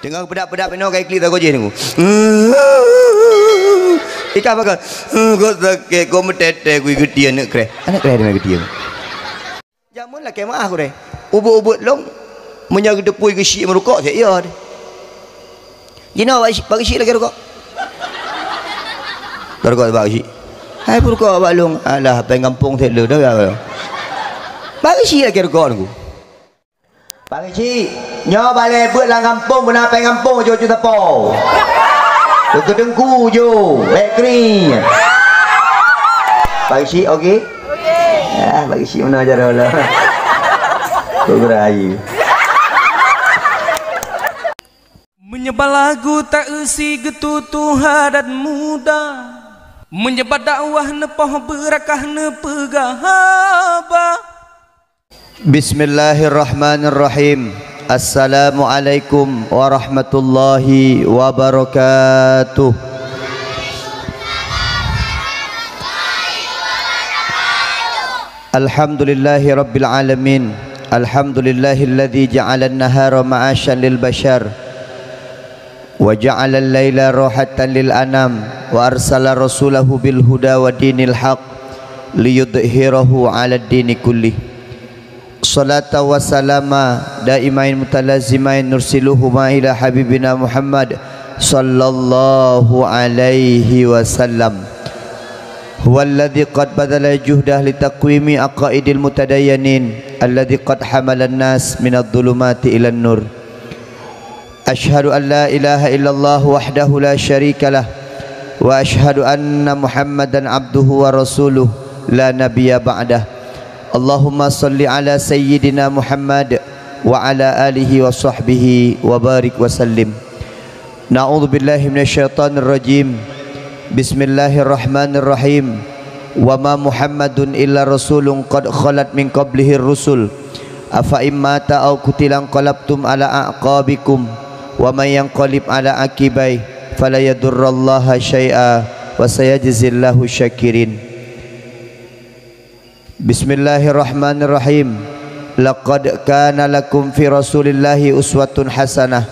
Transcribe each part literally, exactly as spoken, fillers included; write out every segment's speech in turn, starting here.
Teungoh peudak-peudak pinoe kai klik tagoe jih nunggu. Ikah pakai. Kok sakét, kok meutete kui geutie aneuk kreh. Aneuk kreh deungon geutie. Jameun lakée meu'ah gurée. Ubeuet-ubeuet lom, meunyoe geuteupui geusyik meurukok, sek iya deh. Jinoe bak syik, bak geusyik lakée rukok. Rukok bak geusyik. Hai peurukok bak lôn, alah, péng gampông sek le dah. Bak geusyik lakée rukok nunggu. Bak geusyik, nyoe balée beuet lam gampông beuna péng gampông jok cuta po. Keu teungku jo, bék kri. Bak geusyik, oke? Ah, bak geusyik meunan jaroe lah. Kok geurayu. Meunyeubah lagu ta-eu si geututoe adat muda. Meunyeubah dakwah neupoh beurakah neupeugah haba. Bismillahirrahmanirrahim. Assalamualaikum warahmatullahi wabarakatuh. Alhamdulillahi rabbil alamin. Alhamdulillahilladzi ja'alan nahara ma'asyan lil basyar, wa ja'alal laila rahatan lil anam, wa arsala rasulahu bil huda wa dinil haq, liyudhhirahu 'alad dini kullih. Salata wa salama daimain mutalazimain nursiluhuma ila habibina Muhammad sallallahu alaihi wasallam. Huwallazi qad badhala juhdah litaqwimi aqaidil mutadayyanin, allazi qad hamalan nas minadh dhulumati ilan nur. Asyhadu an la ilaha illallah wahdahu la syarikalah, wa asyhadu anna Muhammadan abduhu wa rasuluh, la nabiyya ba'dah. Allahumma shalli ala sayyidina Muhammad wa ala alihi wa sahbihi wa barik wa sallim. Na'udzubillahi minasyaitonirrajim. Bismillahirrahmanirrahim. Wa ma Muhammadun illa rasulun qad khalat min qablihir rusul. Afa in mata aw qutila inqalabtum ala a'qabikum. Wa may yanqalib ala aqibai fala yadurrallaha syai'a wa sayajzillahu syakirin. Bismillahirrahmanirrahim. Laqad kana lakum fi Rasulillahi uswatun hasanah.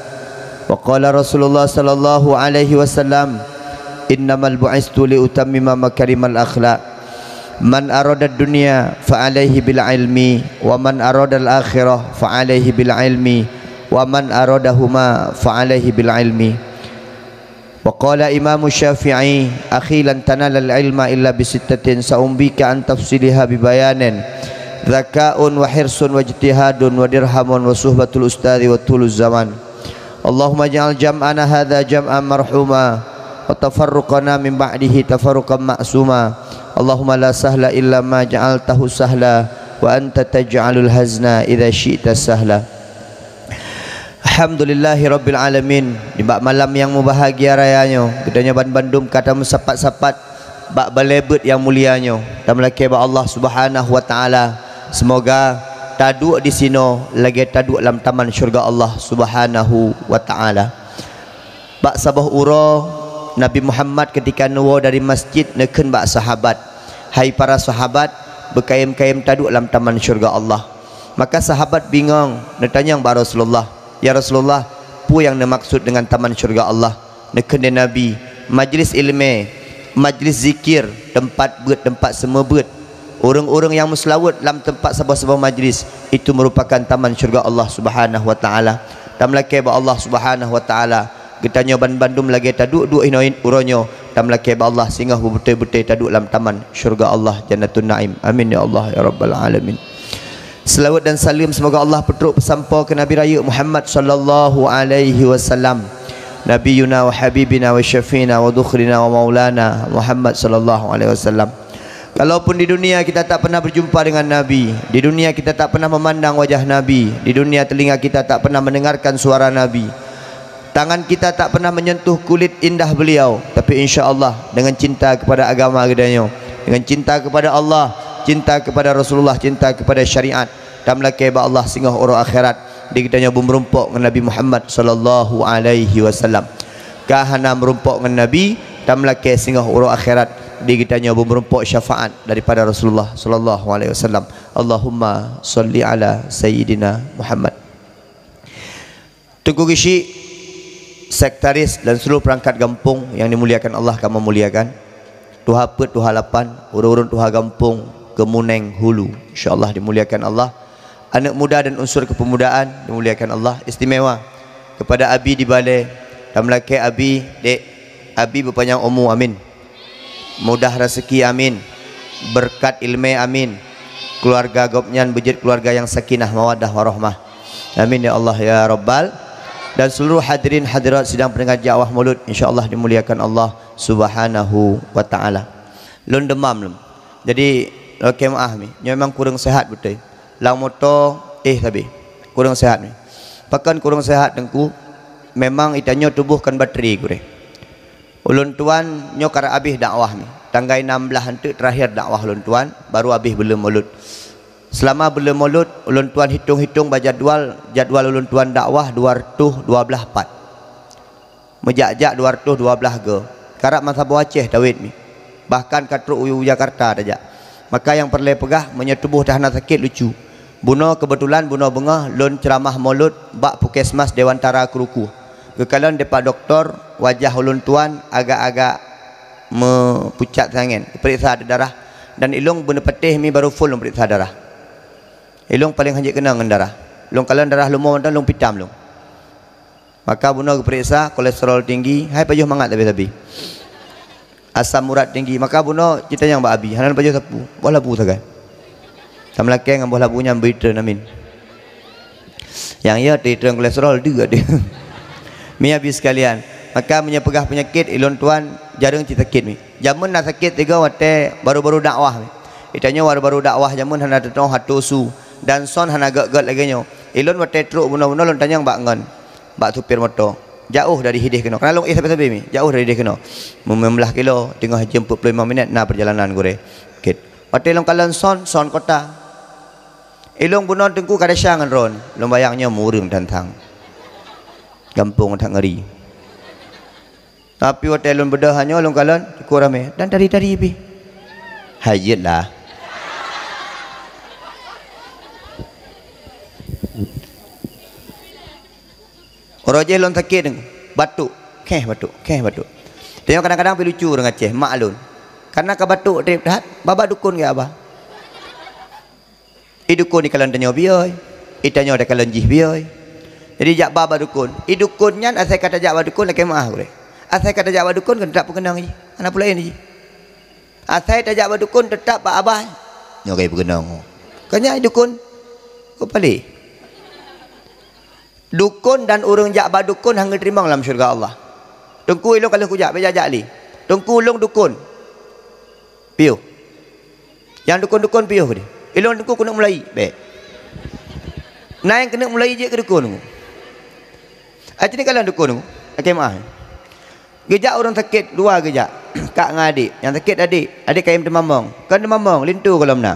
Wa qala Rasulullah sallallahu alaihi wasallam, "Innamal bu'istu li utammima makarimal akhlaq. Man aradad dunya fa alaihi bil ilmi, wa man aradal akhirah fa alaihi bil ilmi, wa man aradahuma fa alaihi bil ilmi." Wa qala Imamu Syafi'i, "Akhi, lan tanalal ilma illa bisittatin, sa'umbika an tafsiliha bibayanin, dzaka'un wa hirsun wa ijtihadun wa dirhamun wa suhbatul ustadzi wa thuluz zaman. Allahumma ij'al jam'ana hadza jam'an marhuma, wa tafarruqana min ba'dihi tafarruqan ma'suma. Allahumma la sahla illa ma ja'altahu sahla, wa anta taj'alul hazna idza syi'ta sahla." Alhamdulillahirabbil alamin. Nibak malam nyang mubahgia raya nyoe, geutanyoe banmandum ka tameusapat-sapat bak balée beuet nyang mulia nyoe. Tameulakée bak Allah Subhanahu wa Ta'ala, seumoga taduek disinoe lagée taduek lam taman syeuruga Allah Subhanahu wa Ta'ala. Bak saboh uroe, Nabi Muhammad keutika neuwoe dari masjid neukheun bak sahabat, "Hai para sahabat, beukayém-kayém taduek lam taman syeuruga Allah." Maka sahabat bingong, neutanyong bak Rasulullah, "Ya Rasulullah, peue nyang neumaksud deungon taman syeuruga Allah?" Neukheun lé Nabi, "Majlis iéleumé, majlis zikir, teumpat beuet, teumpat seumeubeuet. Ureuëng-ureuëng nyang meuseulaweuet lam teumpat saboh-saboh majlis, itu meurupakan taman syeuruga Allah Subhanahu wa Ta'ala." Tameulakée bak Allah Subhanahu wa Ta'ala, geutanyoe banmandum lagée taduek-duek inoe uroe nyoe, tameulakée bak Allah singoh beubeutôi-beutôi taduek lam taman syeuruga Allah Jannatun Naim. Amin ya Allah ya rabbal alamin. Seulaweuet dan saleuem seumoga Allah peutrok peusampoe keu Nabi Rayeuk Muhammad sallallahu alaihi wasallam, Nabiyuna wa habibina wa syafi'ina wa dhukhrina wa maulana Muhammad sallallahu alaihi wasallam. Kalaupun di dunia kita tak pernah berjumpa dengan Nabi, di dunia kita tak pernah memandang wajah Nabi, di dunia telinga kita tak pernah mendengarkan suara Nabi, tangan kita tak pernah menyentuh kulit indah beliau, tapi insya Allah dengan cinta kepada agama geutanyoe, dengan cinta kepada Allah, cinta kepada Rasulullah, cinta kepada syariat, tameulakée bak Allah singoh uroe akhirat di geutanyoe beumeurumpok ngon Nabi Muhammad sallallahu alaihi wasallam. Ka hana meurumpok ngon Nabi, tameulakée singoh uroe akhirat di geutanyoe beumeurumpok syafaat daripada Rasulullah sallallahu alaihi wasallam. Allahumma shalli ala sayyidina Muhammad. Teungku Geuchik, Sekretaris dan seluruh perangkat gampông yang dimuliakan Allah, ka meumuliakan. Tuha Peuet, Tuha Lapan, ureuëng-ureuëng tuha gampông Kemuneng Hulu, insya Allah dimuliakan Allah. Aneuk muda dan unsur kepemudaan dimuliakan Allah. Istimewa kepada Abi di balée, dan meulakée Abi, Dek, Abi beupanyang umu, amin. Mudah raseuki, amin. Beureukat iéleumé, amin. Keuluwarga gobnyan beujeuet keuluwarga nyang sakinah, mawaddah, warahmah. Amin ya Allah ya Rabbal. Dan seluruh hadirin hadirat sidang pendengar dakwah Maulud, insya Allah dimuliakan Allah Subhanahu wa Taala. Lôn deumam lom. Jadi, lakée meuáh mi, nyoe memang kureueng seuhat beutôi. Lam moto, éh, sabe. Kureueng seuhat mi. Pakon kureueng seuhat, Teungku? Memang itanyoe tuboh kon batri gurée. Ulôn tuan nyoe karab habéh dakwah mi. Tanggai nam blaih eunteuk terakhir dakwah ulôn tuan, baru habéh buleuen Maulud. Seulama buleuen Maulud, ulôn tuan hitong-hitong bak jadwal, jadwal ulôn tuan dakwah dua reutôh dua blaih pat. Meujak-jak dua reutôh dua blaih go. Karab meusaboh Aceh tawét mi. Bahkan ka trok u Jakarta tajak. Maka nyang peureulée peugah, meunyoe tuboh teuh hana sakét, lucu. Bunoe keubeutulan bunoe beungoh lôn ceuramah Maulud bak Puskesmas Dewantara Kruku. Geukalon dipat dokto, wajah ulôn tuan agak-agak meupucat sangen, geupeuriksa darah, dan ilôn beuneupatéh mi baru phon lôn peuriksa darah. Ilôn paleng hanjeuet keunong ngon darah. Lôn kalon darah leumo mantong lôn pitam lôn. Maka bunoe geupeuriksa, kolesterol tinggi, hai pajoh mangat sabe-sabe. Asam urat tinggi, maka bunoe jitanyong bak Abi, hana pajoh sapeue, boh labu sagai. Tameulakée ngon boh labu nyan beutreun, amin. Nyang ya teutrön kolesterol deuek deh. Mi Abi sekalian, maka meunyoe peugah peunyakét, ilôn tuan jareueng cit sakét mi. Jameun na sakét tiga watée baru-baru dakwah mi. Itanyoe baru-baru dakwah jameun hana teutoh atô su, dan son hana gét-gét lagée nyoe. Ilôn watée trok bunoe-bunoe lôn tanyong bak ngon, bak supir moto. Jauh dari hideh keunoe. Karena lôn éh sabe-sabe mi, jauh dari hideh keunoe. Meumeubelah kilo, teungoh jeuem peuet ploh limong minét na peurjalanan gurée. Kit. Watée lôn kalon son, son kota. Ilôn bunoe Teungku ka desya ngon droeneuh. Lôn bayang nyoe mureueng tantang. Gampông that ngeri. Tapi watée lôn beudôh nyoe lôn kalon, cukôp ramé. Dan tari-tari pih. Hai jeuet lah. Uroe jéh lôn sakét, batuk. Kheh batuk, kheh batuk. Tanyoe kadang-kadang pih lucu ureuëng Aceh, mak lôn. Karena ka batuk treb that, babah dukon geuba. I dukon ikalon tanyoe biyeu, itanyoe takalon jih biyeu. Jadi jak ba bak dukon. I dukon nyan asai ka tajak bak dukon lakée meuáh gurée. Asai ka tajak bak dukon kon teutap peukeunong jih, hana peue laén jih. Asai tajak bak dukon teutap bak abah, nyoe ka jipeukeunong. Kon nyan i dukon, kon paléh. Dukon dan ureuëng jak bak dukon hana geuteurimong lam syeuruga Allah. Teungku, ilôn ka lheueh kujak, bék jak-jak lé. Teungku, ulôn dukon. Piôh. Nyang dukon-dukon piôh deh. Ilôn Teungku keuneuk mulai, bék. Na nyang keuneuk mulai jeuet keu dukon. Aci ni kalon dukon, lakée meuáh. Geujak ureuëng sakét dua geujak, kak ngon adék. Nyang sakét adék, adék kayém teumamong. Kon teumamong, linto gohlom na.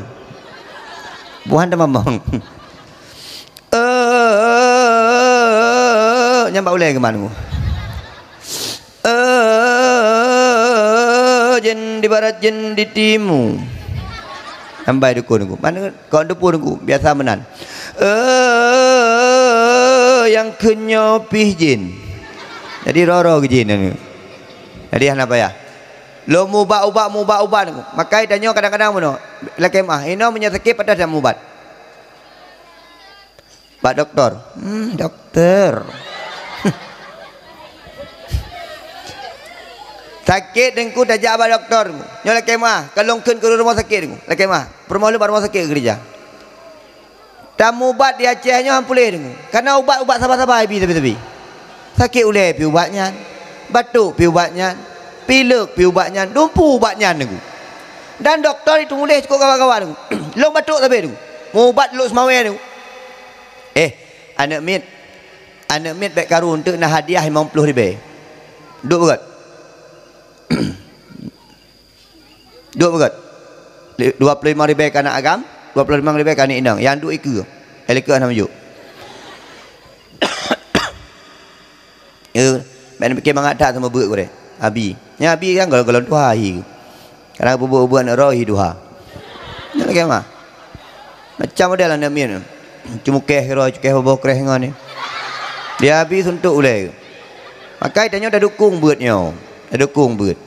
Buhan teumamong. Eh, nyan bak ulée geuman ngu. Eh, jén di barat, jén di timu. Ambai dukon ngu. Mana kau dukon ngu, biasa meunan. Eh, nyang keu nyoe pih jén. Jadi roro geujén nyan. Jadi hana payah. Lôn mubat-ubat, mubat-ubat. Makai tanyoe kadang-kadang bunoe. Lakée meuáh, inoe meunyoe sakét patéh tamubat. Bak doktor. Hmm, doktor. Sakét Teungku tajak bak doktor. Nyoe lakée meuáh, ka lôn kheun keu rumoh sakét Teungku. Lakée meuáh. Peurumoh lôn bak rumoh sakét geukeureuja. Tamubat di Aceh nyoe han puléh Teungku. Karena ubat-ubat saba-saba ibi sabe-sabe. Sakét ulée pih ubat nyan. Batuk pih ubat nyan. Pilek pih ubat nyan. Dumpu ubat nyan Teungku. Dan doktor itu muléh cukôp gawat-gawat Teungku. Lôn batuk sabe Teungku. Mubat lôn seumawé Teungku. Eh, aneuk miet. Aneuk miet bék karu eunteuk na hadiah limong ploh ribée. Duek beugét. Duek beugét. Dua ploh limong ribée keu aneuk agam, dua ploh limong ribée keu aneuk inong. Nyang duek ikeue. Hai likeue hana meujuk. Eh, bék na pike mangat that sama beuet gurée. Abi. Nyan abi kan golom-golom tuha hi. Kadang peubuet-buet aneuk droe hi tuha. Nyan lagée mah. Macam model aneuk miet. Cumukeh keudroe, cukeh boboh kreh ngon ni. Dia abi suntok ulée. Akai tanyoe tadukong beuet nyoe. Tadukong beuet.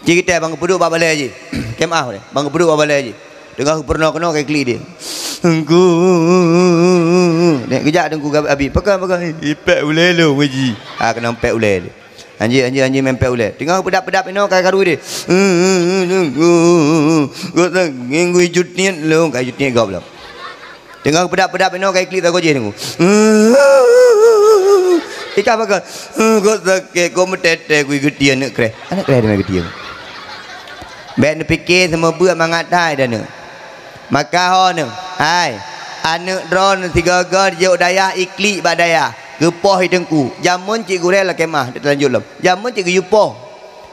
Cit kitai ban geupeuduek bak balée jih. Keumaah deh, ban geupeuduek bak balée jih. Teungoh geupeurunoe keunoe ka iklik dia. Teungku. Dek geujak teungku abi. Pakon, pakon. Ipék ulée lôn uji. Ha, keunoe pèk ulée lé. Anjing, anjing, anjing meumpèk ulée. Teungoh peudap-peudap inoe ka karu deh. Geutanyoe jutiet lôn, ka jutiet gob lom. Teungoh peudap-peudap inoe ka iklik tagoe jih teungku. Ikah pakon. Kok sakét, kok meutètè kui geutie aneuk kreh. Aneuk kreh deungon geutie. Bèk neupike seumeubeuet mangat hai aneuk. Maka ho neuh, hai, aneuk droeneuh sigoe-goe jijok dayah iklik bak dayah, geupoh i teungku. Jameun cit gurèe lakèe meu'ah, teulanjut lom. Jameun cit geuyue poh.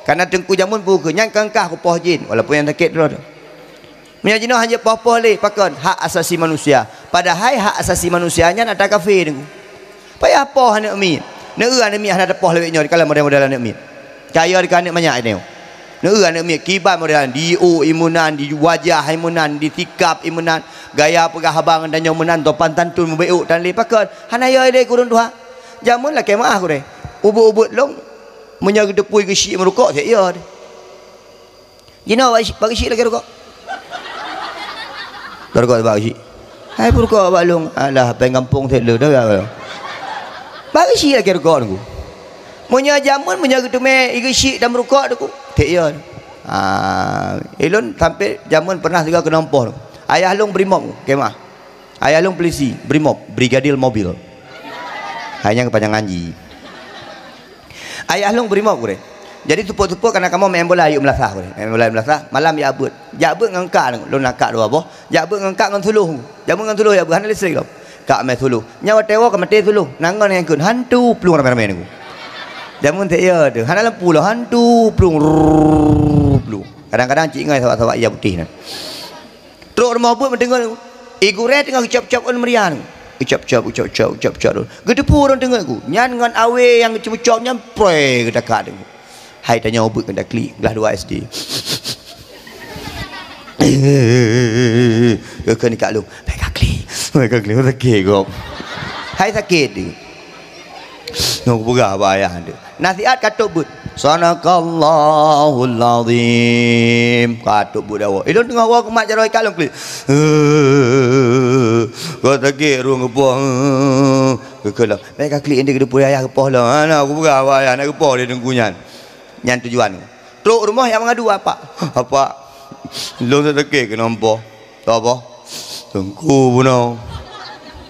Karena teungku jameun peue keuh nyan keu engkah kupoh jén, walaupun nyang sakét droe. Meunyoe jinoe hana poh-poh lé, pakon hak asasi manusia. Padahai hak asasi manusia nyan atra kafé teungku. Payah poh aneuk miet. Neu-eu aneuk miet hana teupoh lawét nyoe dikalau model-model aneuk miet. Kayèe dikalau aneuk manyak nyoe. Neu-eu aneuk miet kiban model di iék i meunan, di wajah i meunan, di sikap i meunan. Gaya peugah haba ngon tanyoe meunan sopan santun meubeuet tan lé pakon. Hana yo lé kureueng tuha. Jameun lakèe meu'ah kureueng. Ubeuet-ubeuet lôn meunyoe geuteupeue geusyik meurukok sek yo deh. Jinoe bak geusyik lakèe rukok. Rukok bak geusyik. Hai peurukok bak lôn. Alah, péng gampông sek lé dah. Bak geusyik lakèe rukok teungku. Meunyoe jameun meunyoe geuteumé i geusyik dan meurukok teungku. Sek yo. Ah, ilôn sampai jameun pernah juga keunoe poh. Ayah lôn brimob keumaah. Ayah lôn pulisi, brimob, brigadir mobil. Hai nyan keupanjangan jih. Ayah lôn brimob gurèe. Jadi seupôt-seupôt kana kamoe meu'en bola yôh meulasah gurèe. Meu'en bola yôh meulasah, malam jak beuet. Jak beuet ngon kak lôn, lôn na kak dua boh. Jak beuet ngon kak ngon suluh. Jameun ngon suluh jak beuet, hana listrik lom. Kak mé suluh. Nyan watèe woe ka maté suluh. Na ngon nyang kheun, hantu plueng ramé-ramé nunggu. Jameun sek yo teuh, hana lampu lom, hantu plueng, rrrr, plueng. Kadang-kadang cit ngon sabat-sabat iya putéh nyan. Trok rumoh beuet meudeungoe. I gurèe teungoh geucop-cop ôn meuria. Geucop-cop, geucop-cop, geucop-cop. Geuteupeue ureueng teungoh ku. Nyan ngon awé nyang geucop-cop nyan pré geutakat. Hai tanyoe beuet keu taklik, glah dua S D. Geukheun kak lôn. Bèk kaklik. Bèk kaklik, sakét gob. Hai sakét. Nyoe kupeugah bak ayah teuh. Nasihat ka tôb beuet. Sadaqallahul azim. Ka tôb beuet awak. Ilôn teungoh woe keumat jaroe ikalon klik. Kok sakét rueng geupoh. Keukeulong. Bèk ka klik inti keudeuh pulih ayah geupoh lom. Hana kupeugah bak ayah nak geupoh lé teungku nyan. Nyan tujuan. Trok rumoh jak meungadu apak. Apak. Lôn sakét keunoe poh. Toh boh. Teungku bunoe.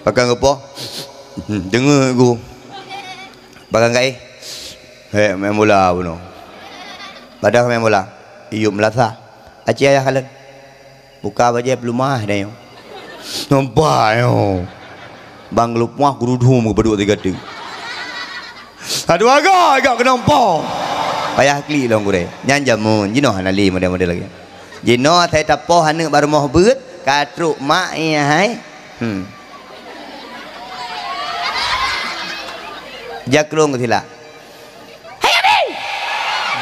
Pakon geupoh. Deungoe ku. Pakon gaéh. Hék meu'en bola bunoe. Padahai meu'en bola. Iyup meulasah. Aci ayah kalon. Buka bajèe peulumah nyoe. Nampak nyoe. Bang geulup muah gurudhum geupeuduk tiga teuk. Aduh aga, agak keunoe poh. Payah klik lôn gurèe. Nyan jameun. Jinoe hana lé model-model lagèe. Jinoe asai tapoh aneuk bak rumoh beuet, ka trok mak, eh, hai. Hmm. Jakrong keu sila. Hai, Abi!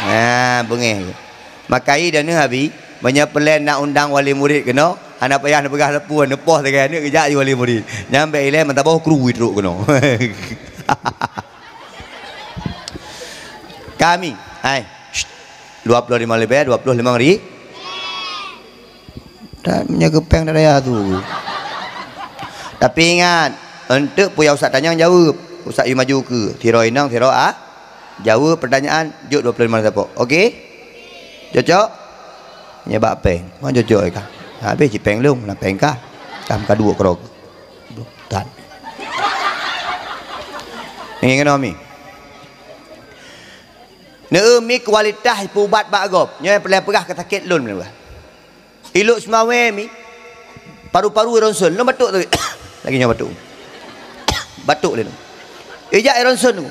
Nah, beungèh. Makai dan neuh, Abi, meunyoe peureulèe nak undang wali murid keunoe, hana payah neupeugah sapeue, neupoh sagai aneuk geujak ju wali murid. Nyan bèk ilèe meusaboh kru trok keunoe. Kami, hai. Shh. Dua ploh limong ribèe, dua ploh limong ri-, Dan meunyoe geupèng dara tu. Tapi ingat, eunteuk peue nyang Ustaz tanyong jaweueb. Ustaz yue maju keu sidroe inong, sidroe a-, jaweueb pertanyaan, jok dua ploh limong sapo. Oke? Cocok? Nyoe bak pèng. Mon cocok ka. Habéh cit pèng lôn, na pèng ka. Tam ka duek keurok. Tan. Ngieng keunoe mi. Neu mi kualitas peuubat bak gob. Nyoe peureulèe peugah keu sakét lôn peureulèe peugah. Ilok seumawé mi, paru-paru ronson, lôn batuk tu. Lagèe nyoe batuk. Batuk lé lôn. Ijak i ronson tu.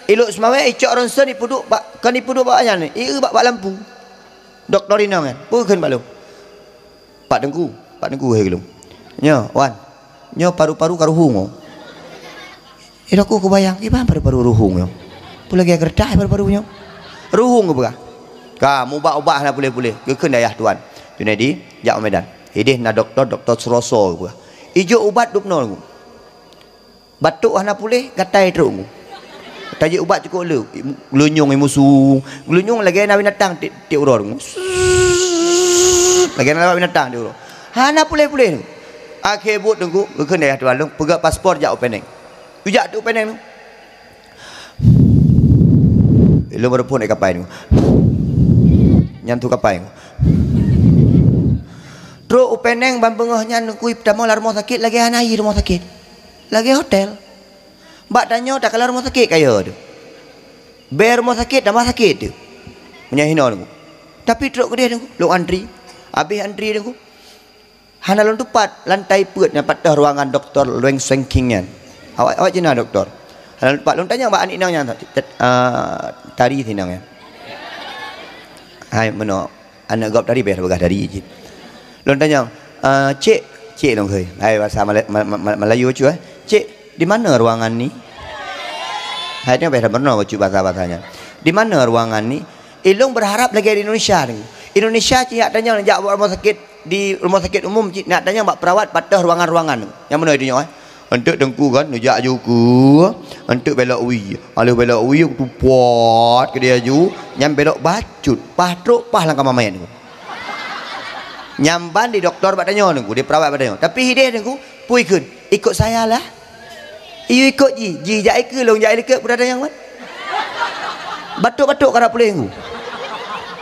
Ilok seumawé, icok ronson, ipeuduek bak, kon ipeuduek bak nyan, ieu bak, bak lampu. Dokto inong nyan, peue kheun bak lôn. Pak Teungku, Pak Teungku, hai geulong. Nyoe, wan. Nyoe paru-paru ka ruhueng, oh. Eh, aku kubayang, kiban paru-paru ruhueng nyoe. Peue lagèe geureutah paru-paru nyoe. Ruhueng geupeugah. Ka, mubat-ubat hana puléh-puléh. Geukheun dayah tuan. Junaidi, jak u Medan. Idéh na dokto, Dokto Suroso geupeugah. Ijok ubat dub nol. Batuk hana puléh, gatai trok. Tajak ubat cukôp le. Geulunyueng musu. Geulunyueng lagèe na binatang tiep, tiep uroe. Lagèe na binatang tiep uroe. Hana puléh-puléh. Akhé buet Teungku, geukheun ayah tuan lôn, peugah paspor jak u Penang. Ijak tu Penang tu. Ilôn baru phôn kapai tu. Nyan tu kapai tu. Trok u Penang ban beungoh nyan kui tamong lam rumoh sakét lagèe hana ie rumoh sakét. Lagèe hotel. Bak tanyoe takalon rumoh sakét kaya tu. Bèe rumoh sakét tambah sakét tu. Meunyoe hinoe tu. Tapi trok keudeh tu, lôn antri. Abéh antri tu. Hana lôn tupat lantai peuet nyang patéh ruangan doktor Lueng Sueng King nyan. Awak, awak cina doktor. Hana lôn tupat lôn tanyong bak aneuk inong nyan, ah, tari sinong nyan. Hai meunoe, aneuk gob tari bèk peugah tari cit. Lôn tanyong, ah, "Cik, cik lôn kheun." Hai bahasa Malay-, Ma-, Ma-, Ma-, Malayu bacut, eh. "Cik, di mana ruangan ni?" Hai tengok bèk meunoe bacut bahasa-bahasa nyan. "Di mana ruangan ni?" Ilôn berharap lagèe di Indonesia ni. Indonesia cit jak tanyong jak bak rumoh sakét di rumoh sakét umum cit, nak tanyong bak perawat patéh ruangan-ruangan. Nyang meunoe tanyoe, eh. Eunteuk Teungku kan, neujak aju keue, eunteuk belok wie. Aleuh belok wie, tupot keudeh aju, nyan belok bacut, paih trok, paih lam kama manyét Teungku. Nyan ban di doktor bak tanyoe Teungku, di perawat bak tanyoe. Tapi hideh Teungku, peue kheun, "Ikut saya lah." Iyue ikot jih, jih jak ikeue lôn jak ilikot peue ata nyang mat. Batuk-batuk karap puléh Teungku.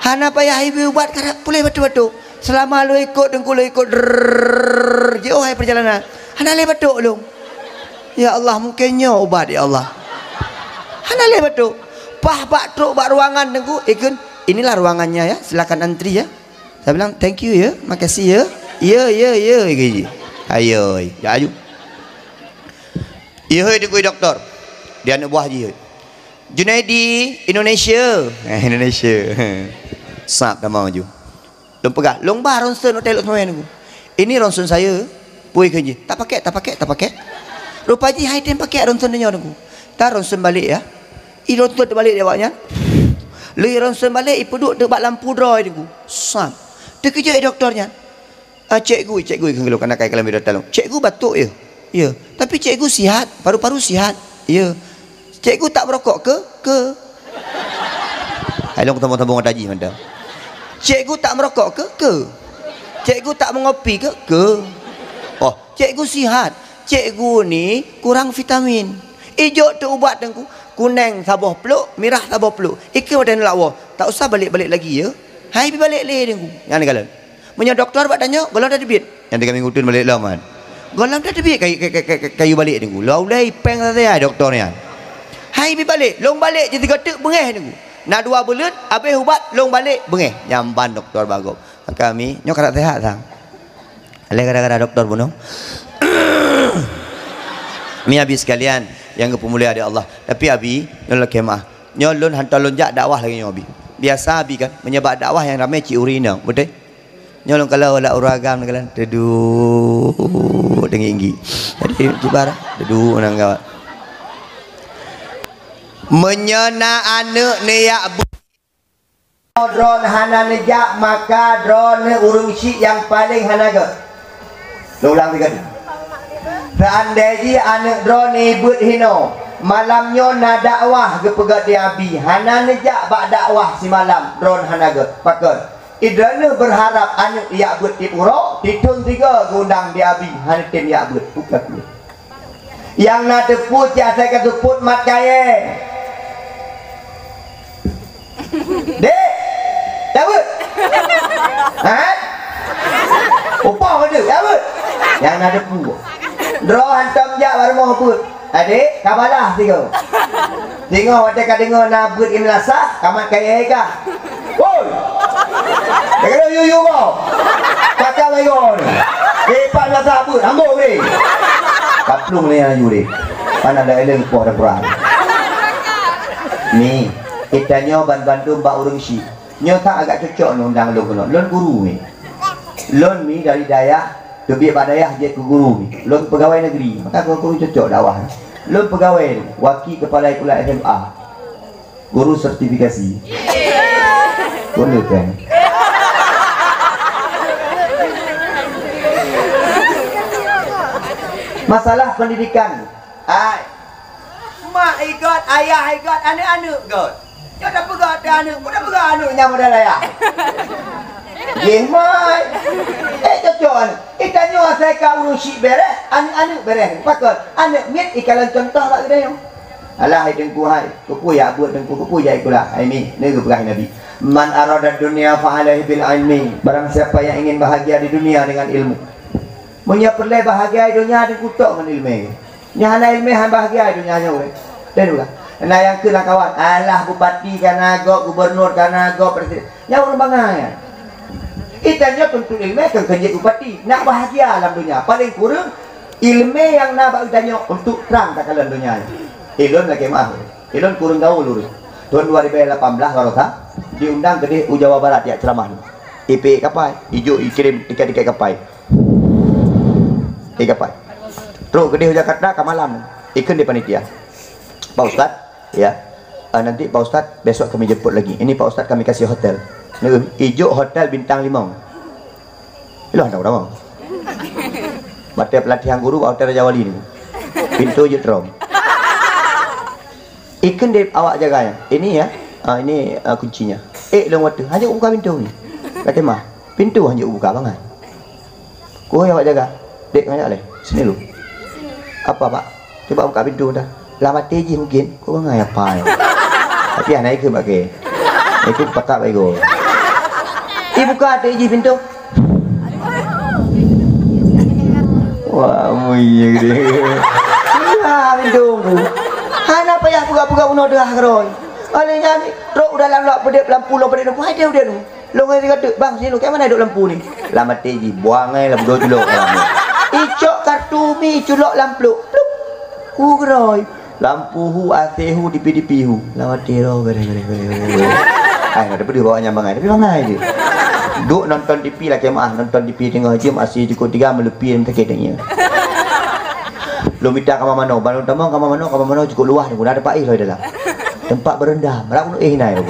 Hana payah ibi ubat karap puléh batuk-batuk. Seulama lôn ikot Teungku lôn ikot drrrr, jiôh hai perjalanan. Hana lé batuk lôn. Ya Allah, mungken nyoe ubat ya Allah. Hana lé batuk. Paih bak trok bak ruangan Teungku, ikheun, "Inilah ruangannya ya, silakan antri ya." Saya bilang, "Thank you ya, makasih ya." "Ya, ya, ya," kata jih. Ayo, jak aju. Ihôi Teungku doktor, di aneuk buah jih. "Junaidi, Indonesia." Eh, Indonesia. Sab tamong aju. Lôn peugah, "Lôn ba ronsen hotel lôn seumawén Teungku." "Ini ronsen saya." Peue kheun jih, "Tak pakai, tak pakai, tak pakai." Rupa jih hai tem pakai ronsen tanyoe Teungku. "Ta ronsen balek ya." I ronsen teubalik di awak nyan. Lheuh ronsen balek, ipeuduek teuk bak lampu droe Teungku. Sab. Teukeujot i doktor nyan. "Ah, cikgu, cikgu," kheun lôn, kana kai kalam bidata lôn. "Cikgu batuk ya?" "Ya." "Tapi cikgu sihat, paru-paru sihat?" "Ya." "Cikgu tak merokok ke?" "Ke." Hai lôn sambung-sambung ngon tajih mantong. "Cikgu tak merokok ke?" "Ke." "Cikgu tak mengopi ke?" "Ke." "Oh, cikgu sihat. Cikgu ni kurang vitamin." Ijok tu ubat Teungku. Kuneng saboh pluk, mirah saboh pluk. Ikheun watèe nulak woe. "Tak usah balek-balek lagi ya." Hai pi balek lé Teungku. Nyan kalon. Meunyoe doktor bak tanyoe, gohlom tateubiet. Nyang tiga minggu tu balek lom kan. Gohlom tateubiet kayu, kayu, kayu, kayu balek Teungku. Lah ulèe ipèng saja doktor nyan. Hai pi balek, lôn balek jih tiga teuk beungèh Teungku. Na dua buleuen, abéh ubat lôn balek beungèh. Nyan ban doktor bagob. Maka mi, nyoe karap sehat sang. Lé gara-gara doktor bunoe. Mi abi sekalian nyang geupeumulia di Allah. Tapi abi, nyoe lôn khemah. Nyoe lôn hantom lôn jak dakwah lagèe nyoe abi. Biasa abi kan, meunyoe bak dakwah nyang ramé cit ureueng inong, beutôi? Nyoe lôn kalon lam ureueng agam nyoe kalon, teuduek teungi-inggi. Jadi, jibar, teuduek nang gawat. Meunyoe na aneuk neujak bu-, droen hana neujak, maka droeneuh ureueng syik nyang paleng hana gèt. Lôn ulang sigoe. Seandai jih aneuk droeneuh beuet hinoe, malam nyoe na dakwah geupeugèt di abi, hana neujak bak dakwah simalam, droen hana gèt. Pakon? Droeneuh beurharap aneuk jak beuet tiep uroe, sithôn sigoe geuundang di abi, hana tem jak beuet. Bukon keuh. Nyang na teupeu cit asai ka seupôt mat kayèe. Dek, jak beuet. Ha? Upah ka deuek, jak beuet. Nyang na teupeu. Droe hantom jak bak rumoh beuet. Adek, ka balaih sigoe. Singoh watèe ka deungö na beuet i meulasah, ka mat kayèe kah. Woi! Ka keuneuk yuyu gob. Pakam lagèe gob ni. Eh, pat masa beuet, ambô ni. Ka plueng lé laju deh. Pandang dak eleng poh dan kurang. Ni, geutanyoe ban bandum bak ureueng syik. Nyoe that agak cocok ni undang lôn keunoe. Lôn guru ni. Lôn ni dari dayah, teubiet bak dayah jeuet keu guru ni. Lôn peugawai negeri, maka guru cocok dakwah. Lôn peugawai ni, waki kepala sekolah S M A. Guru sertifikasi. Boleh kan? Masalah pendidikan. Hai. Mak igot, ayah igot, aneuk-aneuk got. Nyoe tapeugah teuh aneuk, peue tapeugah aneuk nyang modal ayah? Jih mai. Eh, cocok aneuk. Eh, tanyoe asai ka ureueng syik bereh, aneuk-aneuk bereh. Pakon? Aneuk miet ikalon contoh bak geutanyoe. Alah, hai Teungku, hai. Keupeue jak buet Teungku, keupeue jak sikula? Hai mi, neu geupeugah Nabi, "Man arada dunya fa alaihi bil ilmi." Barang siapa yang ingin bahagia di dunia dengan ilmu. Meunyoe peureulée bahagia di donya, Teungku, tok ngon ileumé. Nyang hana ileumé han bahagia di donya nyoe. Dan ulah. Na nyang keu lam kawan, alah bupati kana gob, gubernur kana gob, presiden. Nyan ureueng bangai. Itanyoe tuntut ileumé keu keujeuet bupati. Nak bahagia lam donya, paling kureueng ileumé nyang na bak geutanyoe untuk trang takalon donya nyoe. Ilôn lakée meu'ah. Ilôn kureueng gaul ureueng. Tahun dua ribu lapan belas barosa diundang keudeh u Jawa Barat jak ceuramah. Ipeuék kapai, ijok ikirém tiket-tiket kapai. Tiket kapai. Trok keudeh u Jakarta ka malam. Ikheun di panitia, "Pak Ustaz, ya, eh, nanti Pak Ustaz besok kami jemput lagi. Ini Pak Ustaz kami kasih hotel." Neu, ijok hotel bintang limong. Iloh tahu nama. Batée pelatihan guru bak hotel Raja Wali ni. Pintu jeuet rom. Ikheun deh awak jaga nyan. "Ini ya, ah, ini, ah, kuncinya." Eh, lôn watée, "Hana buka pintu ni." Kata mah, "Pintu hana buka bangai." Kuh awak jaga. "Dek, ngajak leh. Sini lu." "Apa, Pak?" "Coba buka pintu dah." Lam até jih mungkin, "Kok bangai apa ni?" Tapi hana ikheun bak kée. Ikheun pakat bak igoe. Ibuka até jih pintu. Wah, muye gede. Iya, pintu. Hana payah peugah-peugah bunoe teuhah keurôi. Oleh nyan, trok u dalam lok peudeb lampu lom peudeb, hai teuh udeb. Lôn ngon si Gatot, "Bang, sini, keu mana dok lampu ni?" Lam até jih, "Buang ai lampu dua culok lam ni." Icok kartu mi, culok lam pluk. Plup. Hu geurôi. Lampu hu, AC hu, TV, TV hu. Lam até roh, gede, gede, gede, gede. Ai, nak peudeuh bawa nyang bangai, tapi bangai je. Duk nonton TV lakée meu'ah, nonton TV teungoh jeuem, AC jukuk tiga, meuleupi dan sakét teungieng. Lôn mita kama manoe, ban lôn tamong kama manoe, kama manoe jukuk luwah, dah dapat éh lom dalam. Teumpat beurendam, rab eh nai lom.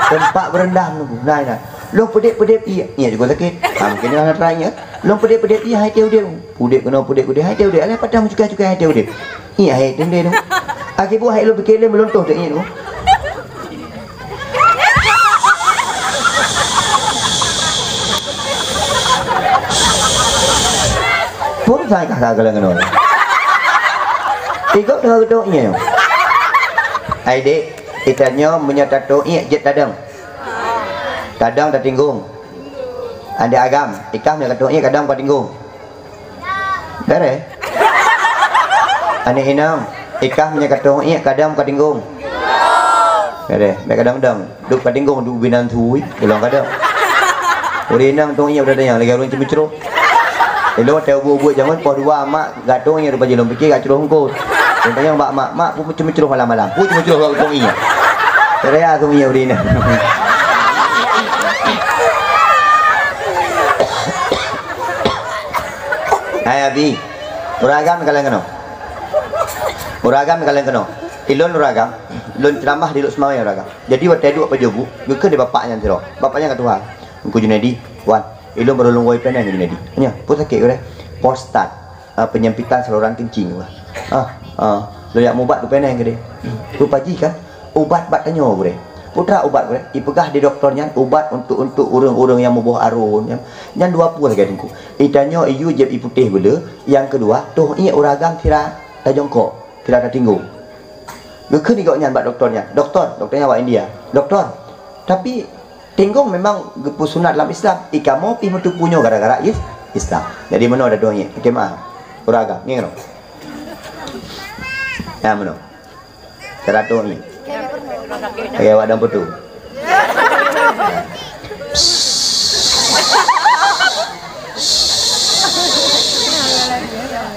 Teumpat beurendam nunggu, nai, nai. Lôn peudeb-peudeb ié, ié juga sakét. Ha, mungkin hana teurai ié. Lôn peudeb-peudeb ié, hai teuh udeb. Udeb keunoe, peudeb-peudeb, hai teuh udeb. Alah, padahai meucukai-cukai hai teuh udeb. Ié, hai teuh udeb tu. Akhé buah hai lôn pike lé meuluntoh teuh ié tu. Pun sai ka ka lagée nyoe. Tiga dah gedok ié. Ai dek, itanyoe meunyoe tato ié jeuet tadong. Tadong tatinggong. Aneuk agam, ikah meunyoe katoe ié kadang katinggong. Bereh. Aneuk inong, ikah meunyoe katoe ié kadang katinggong. Bereh, bèk kadang-kadang. Duek katinggong, duek binan thui, pulang kadang. Ureueng inong toe ié udah tanyong, lagèe ureueng ceumeucroh. Ilôn watèe ubeut-ubeut jameun poh dua mak Gatong ié rupa jih lôn pike gak cruh eungkôt. Lôn tanyong bak mak, "Mak, peue ceumeujroh malam-malam? Peue ceumeujroh bak gatong ié?" Raya gatong ié udin. Hai Abi, ureueng agam kaleng keunoe. Ureueng agam kaleng keunoe. Ilôn ureueng agam, lôn ceuramah di Lhokseumawe ureueng agam. Jadi watèe duek pajoh bu, geukheun di bapak nyan sidroe. Bapak nyan ka tuha. Teungku Junaidi, wan, ilôn barô lôn woe peunan Junaidi. Nyoe, peue sakét gurèe? Prostat. Ah, penyempitan saluran kencing, wah. Ah, ah, lôn jak mubat keu peunan keudéh. Rupa jih kan ubat bak tanyoe, gurèe. Putra ubat, gurèe, ipeugah di dokto nyan ubat untuk, untuk ureueng-ureueng nyang muboh arôn nyan. Nyan dua peue lagèe Teungku. Itanyoe iyue jieb iputéh beuleu, nyang keudua, toh ié ureueng agam sira tajongkok, sira tatinggong. Geukheun di gobnyan bak dokto nyan, "Dokto," dokto nyan awak India, "Dokto, tapi tinggong memang geupeusunat lam Islam, i kamoe pih meuteupeue nyoe gara-gara is-, Islam." Jadi meunoe dah doh ngieng, oke, maaf. Ureueng agam, ngieng keunoe. Nah, meunoe. Cara doh ngieng. Oke, awak dan beutôi.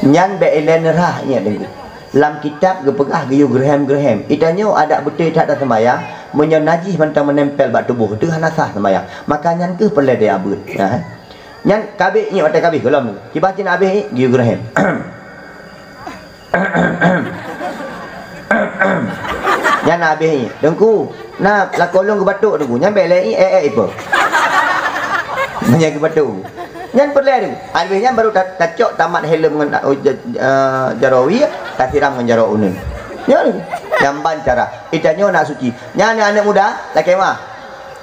Nyan bèk ilèe neurhah nyan, Teungku. Lam kitab geupeugah geuyue geureuhem-geureuhem. Itanyoe adak beutôi that taseumbahyang, meunyoe najih mantong meunempel bak tuboh teuh hana sah seumbahyang. Maka nyan keuh peureulèe tajak beuet. Nah, eh. Nyan ka abéh ié watèe ka abéh gohlom. Kiban cit na abéh ié, geuyue geureuhem. Nyan na abéh ié. Teungku, na lakoe lôn geubatok Teungku. Nyan bèk lé ié, eh, eh, ipe. Meunyoe geubatok. Nyan peureulèe Teungku. Abéh nyan baru ta-, tacok tamat helm ngon, uh, ja-, uh, jaroe wie. Tasiram ngon jaroe uneuen. Nyan, nyan ban cara. Geutanyoe nak suci. Nyan aneuk-aneuk muda, lakée meu'ah.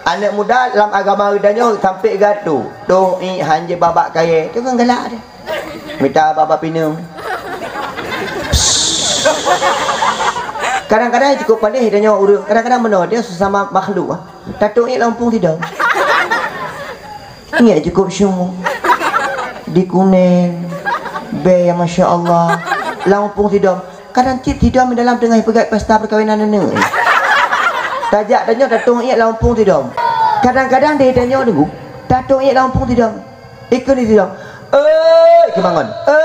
Aneuk muda lam agama geutanyoe sampai geutanyoe, toh iék han jeuet babah kayée, tu kan galak deh. Mita babah pineung. Kadang-kadang cukup paléh geutanyoe ureueng, kadang-kadang meunoe dia sesama makhluk, ah. Tatoh iék lam umpung sidom. Ingat cukup syung. Di Kuneng. Bèe, ya, masya Allah. Lam umpung sidom. Kadang cit sidom dalam teungoh peugah pesta perkawinan aneuk. Tajak tanyoe tatoh iék lam umpung sidom. Kadang-kadang deh tanyoe deungoe, tatoh iék lam umpung sidom. Ikheun di sidom. "Eh, ikheun bangon. Eh,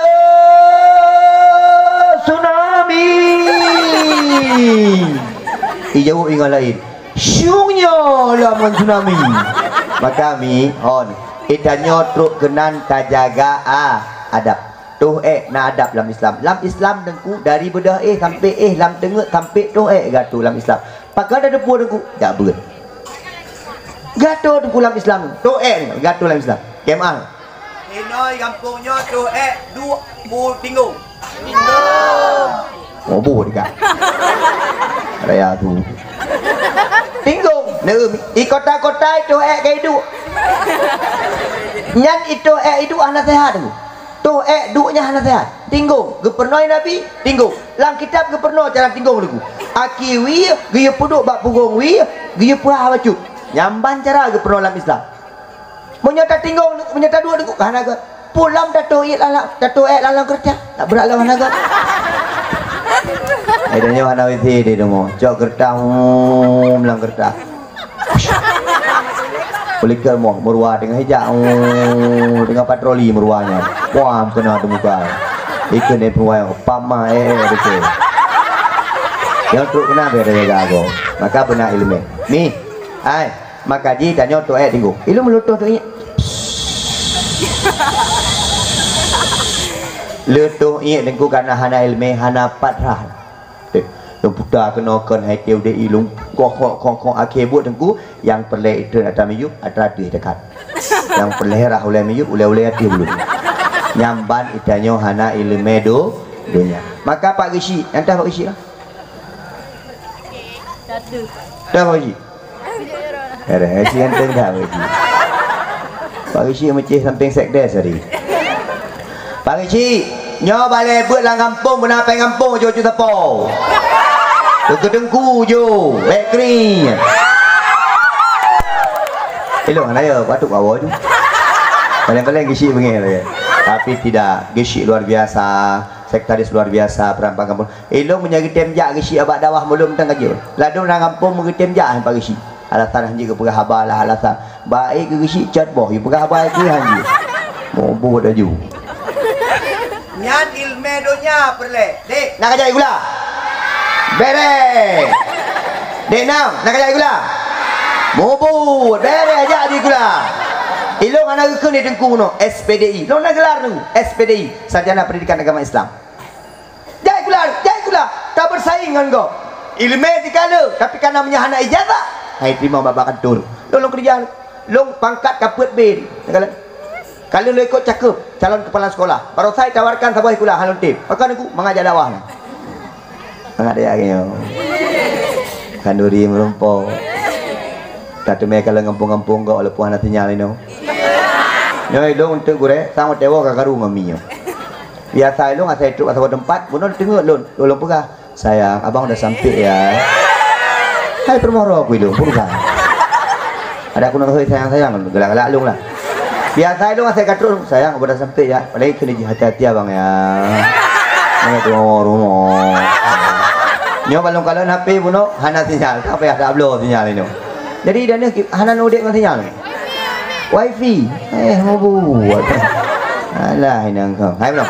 tsunami!" Ijaweueb ingat laén. Syung nyoe lam ngon tsunami. Maka mi hon, geutanyoe trok keunan tajaga, ah, adab. Toh ék na adab lam Islam. Lam Islam Teungku, dari beudôh éh sampai éh lam teungeut sampai toh ék geuatô lam Islam. Pakon tateupeue Teungku? Jak beuet. Geuatô Teungku lam Islam. Toh ék geuatô lam Islam. Keumaha? Inoe gampông nyoe toh ék duek bu tinggong. Ngobo dekat. Raya tu. Tinggong. Neuem, i kota-kota itu ék ka iduek. Nyan itu ék iduek hana sehat tu. Toh ék duek nyan hana sehat. Tinggong. Geupeurunoe Nabi, tinggong. Lam kitab geupeurunoe cara tinggong lagu. Aki wie, geuyue peuduek bak pugong wie, geuyue peuhah bacut. Nyan ban cara geupeurunoe lam Islam. Meunyoe tatinggong, meunyoe taduek deungon hana gét. Pulang tatoh iék lam, tatoh ék lam, lam keureuta. Tak brat lam hana gét. Eh, dan nyoe hana W C di rumoh. Cok keureuta, hmm, lam keureuta. Ulikeu moh, meurua teungoh ijak, hmm, teungoh patroli meurua nyan. Wah, keunoe teumuka. Ikheun deh peuwai, pama, eh, eh, beutôi. Nyang trok keunan bèe jaga agoe. Maka beuna ileumèe. Nih, hai. Maka jih tanyoe toh ék tinggong. Ilôn meuleutoh toh iék. Leutoh iék Teungku kana hana ileumèe, hana pat rhah. Eh, lôn puta keunoe kon hai tieb deh ilôn. Koh, koh, koh, koh, akhé buet Teungku, nyang peureulèe itreun atra miyueb, atra deuh dekat. Nyang peureulèe rhah ulèe miyueb, ulèe-ulèe ateueh ulôn. Nyan ban itanyoe hana ileumèe do-, donya. Maka Pak Geuchik, nyang tah Pak Geuchik lah. Dah Pak Geuchik? Ada, si ganteng dah Pak Geuchik. Pak Geuchik meucéh sampéng sekdes tadi. Pak Geuchik, nyoe balèe beuet lam gampông, beuna pèng gampông, jôk-jôk sapo. Teungku-teungku jôk, bèk kri. Elok hana ya, patut bawa tu. Paling-paling Geuchik beungéh lagi. Tapi tidak, Geuchik luar biasa. Sekretaris luar biasa, peran pangkampung. Ilôn meunyoe geutem jak Geuchik abak dakwah mulom tang ka jeuet. Ladôm lam gampông meugeutem jak Pak Geuchik. Alasan hanjeuet geupeugah haba lah alasan. Baik keu Geuchik cot boh, geupeugah haba keu hanjeuet. Mubôh laju. Nyan ileumèe donya peureulèe. Dek, nak kajak gula? Bereh. Dek Nam, nak kajak gula? Mubôh, bereh jak di gula. Ilôn hana geukheun di Teungku nyoe, S P D I. Lôn na gelar tu, S P D I, Sarjana Pendidikan Agama Islam. Jai kula, jai kula. Tabeusaing ngon gob. Ileumèe sikala, tapi kana meunyoe hana ijazah, hai teurimong bak-bak kantor. Lôn, lôn keureuja, lôn pangkat ka peuet B. Kalau lôn ikot cakeup calon kepala sekolah, baroesa itawarkan saboh sikula, han lôn tem. Maka Teungku mangat jak dakwah nyan. Mangat jak nyoe. Khanduri meureumpok. Tateumèe kalau gampông-gampông gob walaupun hana sinyal inoe. Nyoe ilôn untuk gurèe, sang watèe woe ka karu ngon minyeuk. Biasa ilôn asai trok ka saboh teumpat, bunoe teungeut lôn, lôn peugah, "Sayang, abang udah sampai ya." Hai peurumoh droe ku ilôn, peue urusan. Ada ku nang hôi sayang-sayang, galak-galak lôn lah. Biasa ilôn asai ka trok, "Sayang, abang udah sampai ya." Padahai keuneuk jih hati-hati abang ya. Nyoe tu rumoh. Nyoe balong kalon H P bunoe hana sinyal, ka payah tabloe sinyal inoe. Jadi dan hana udép ngon sinyal. Wifi. Eh, mau buat. Alah, inang kau. Hai, belum?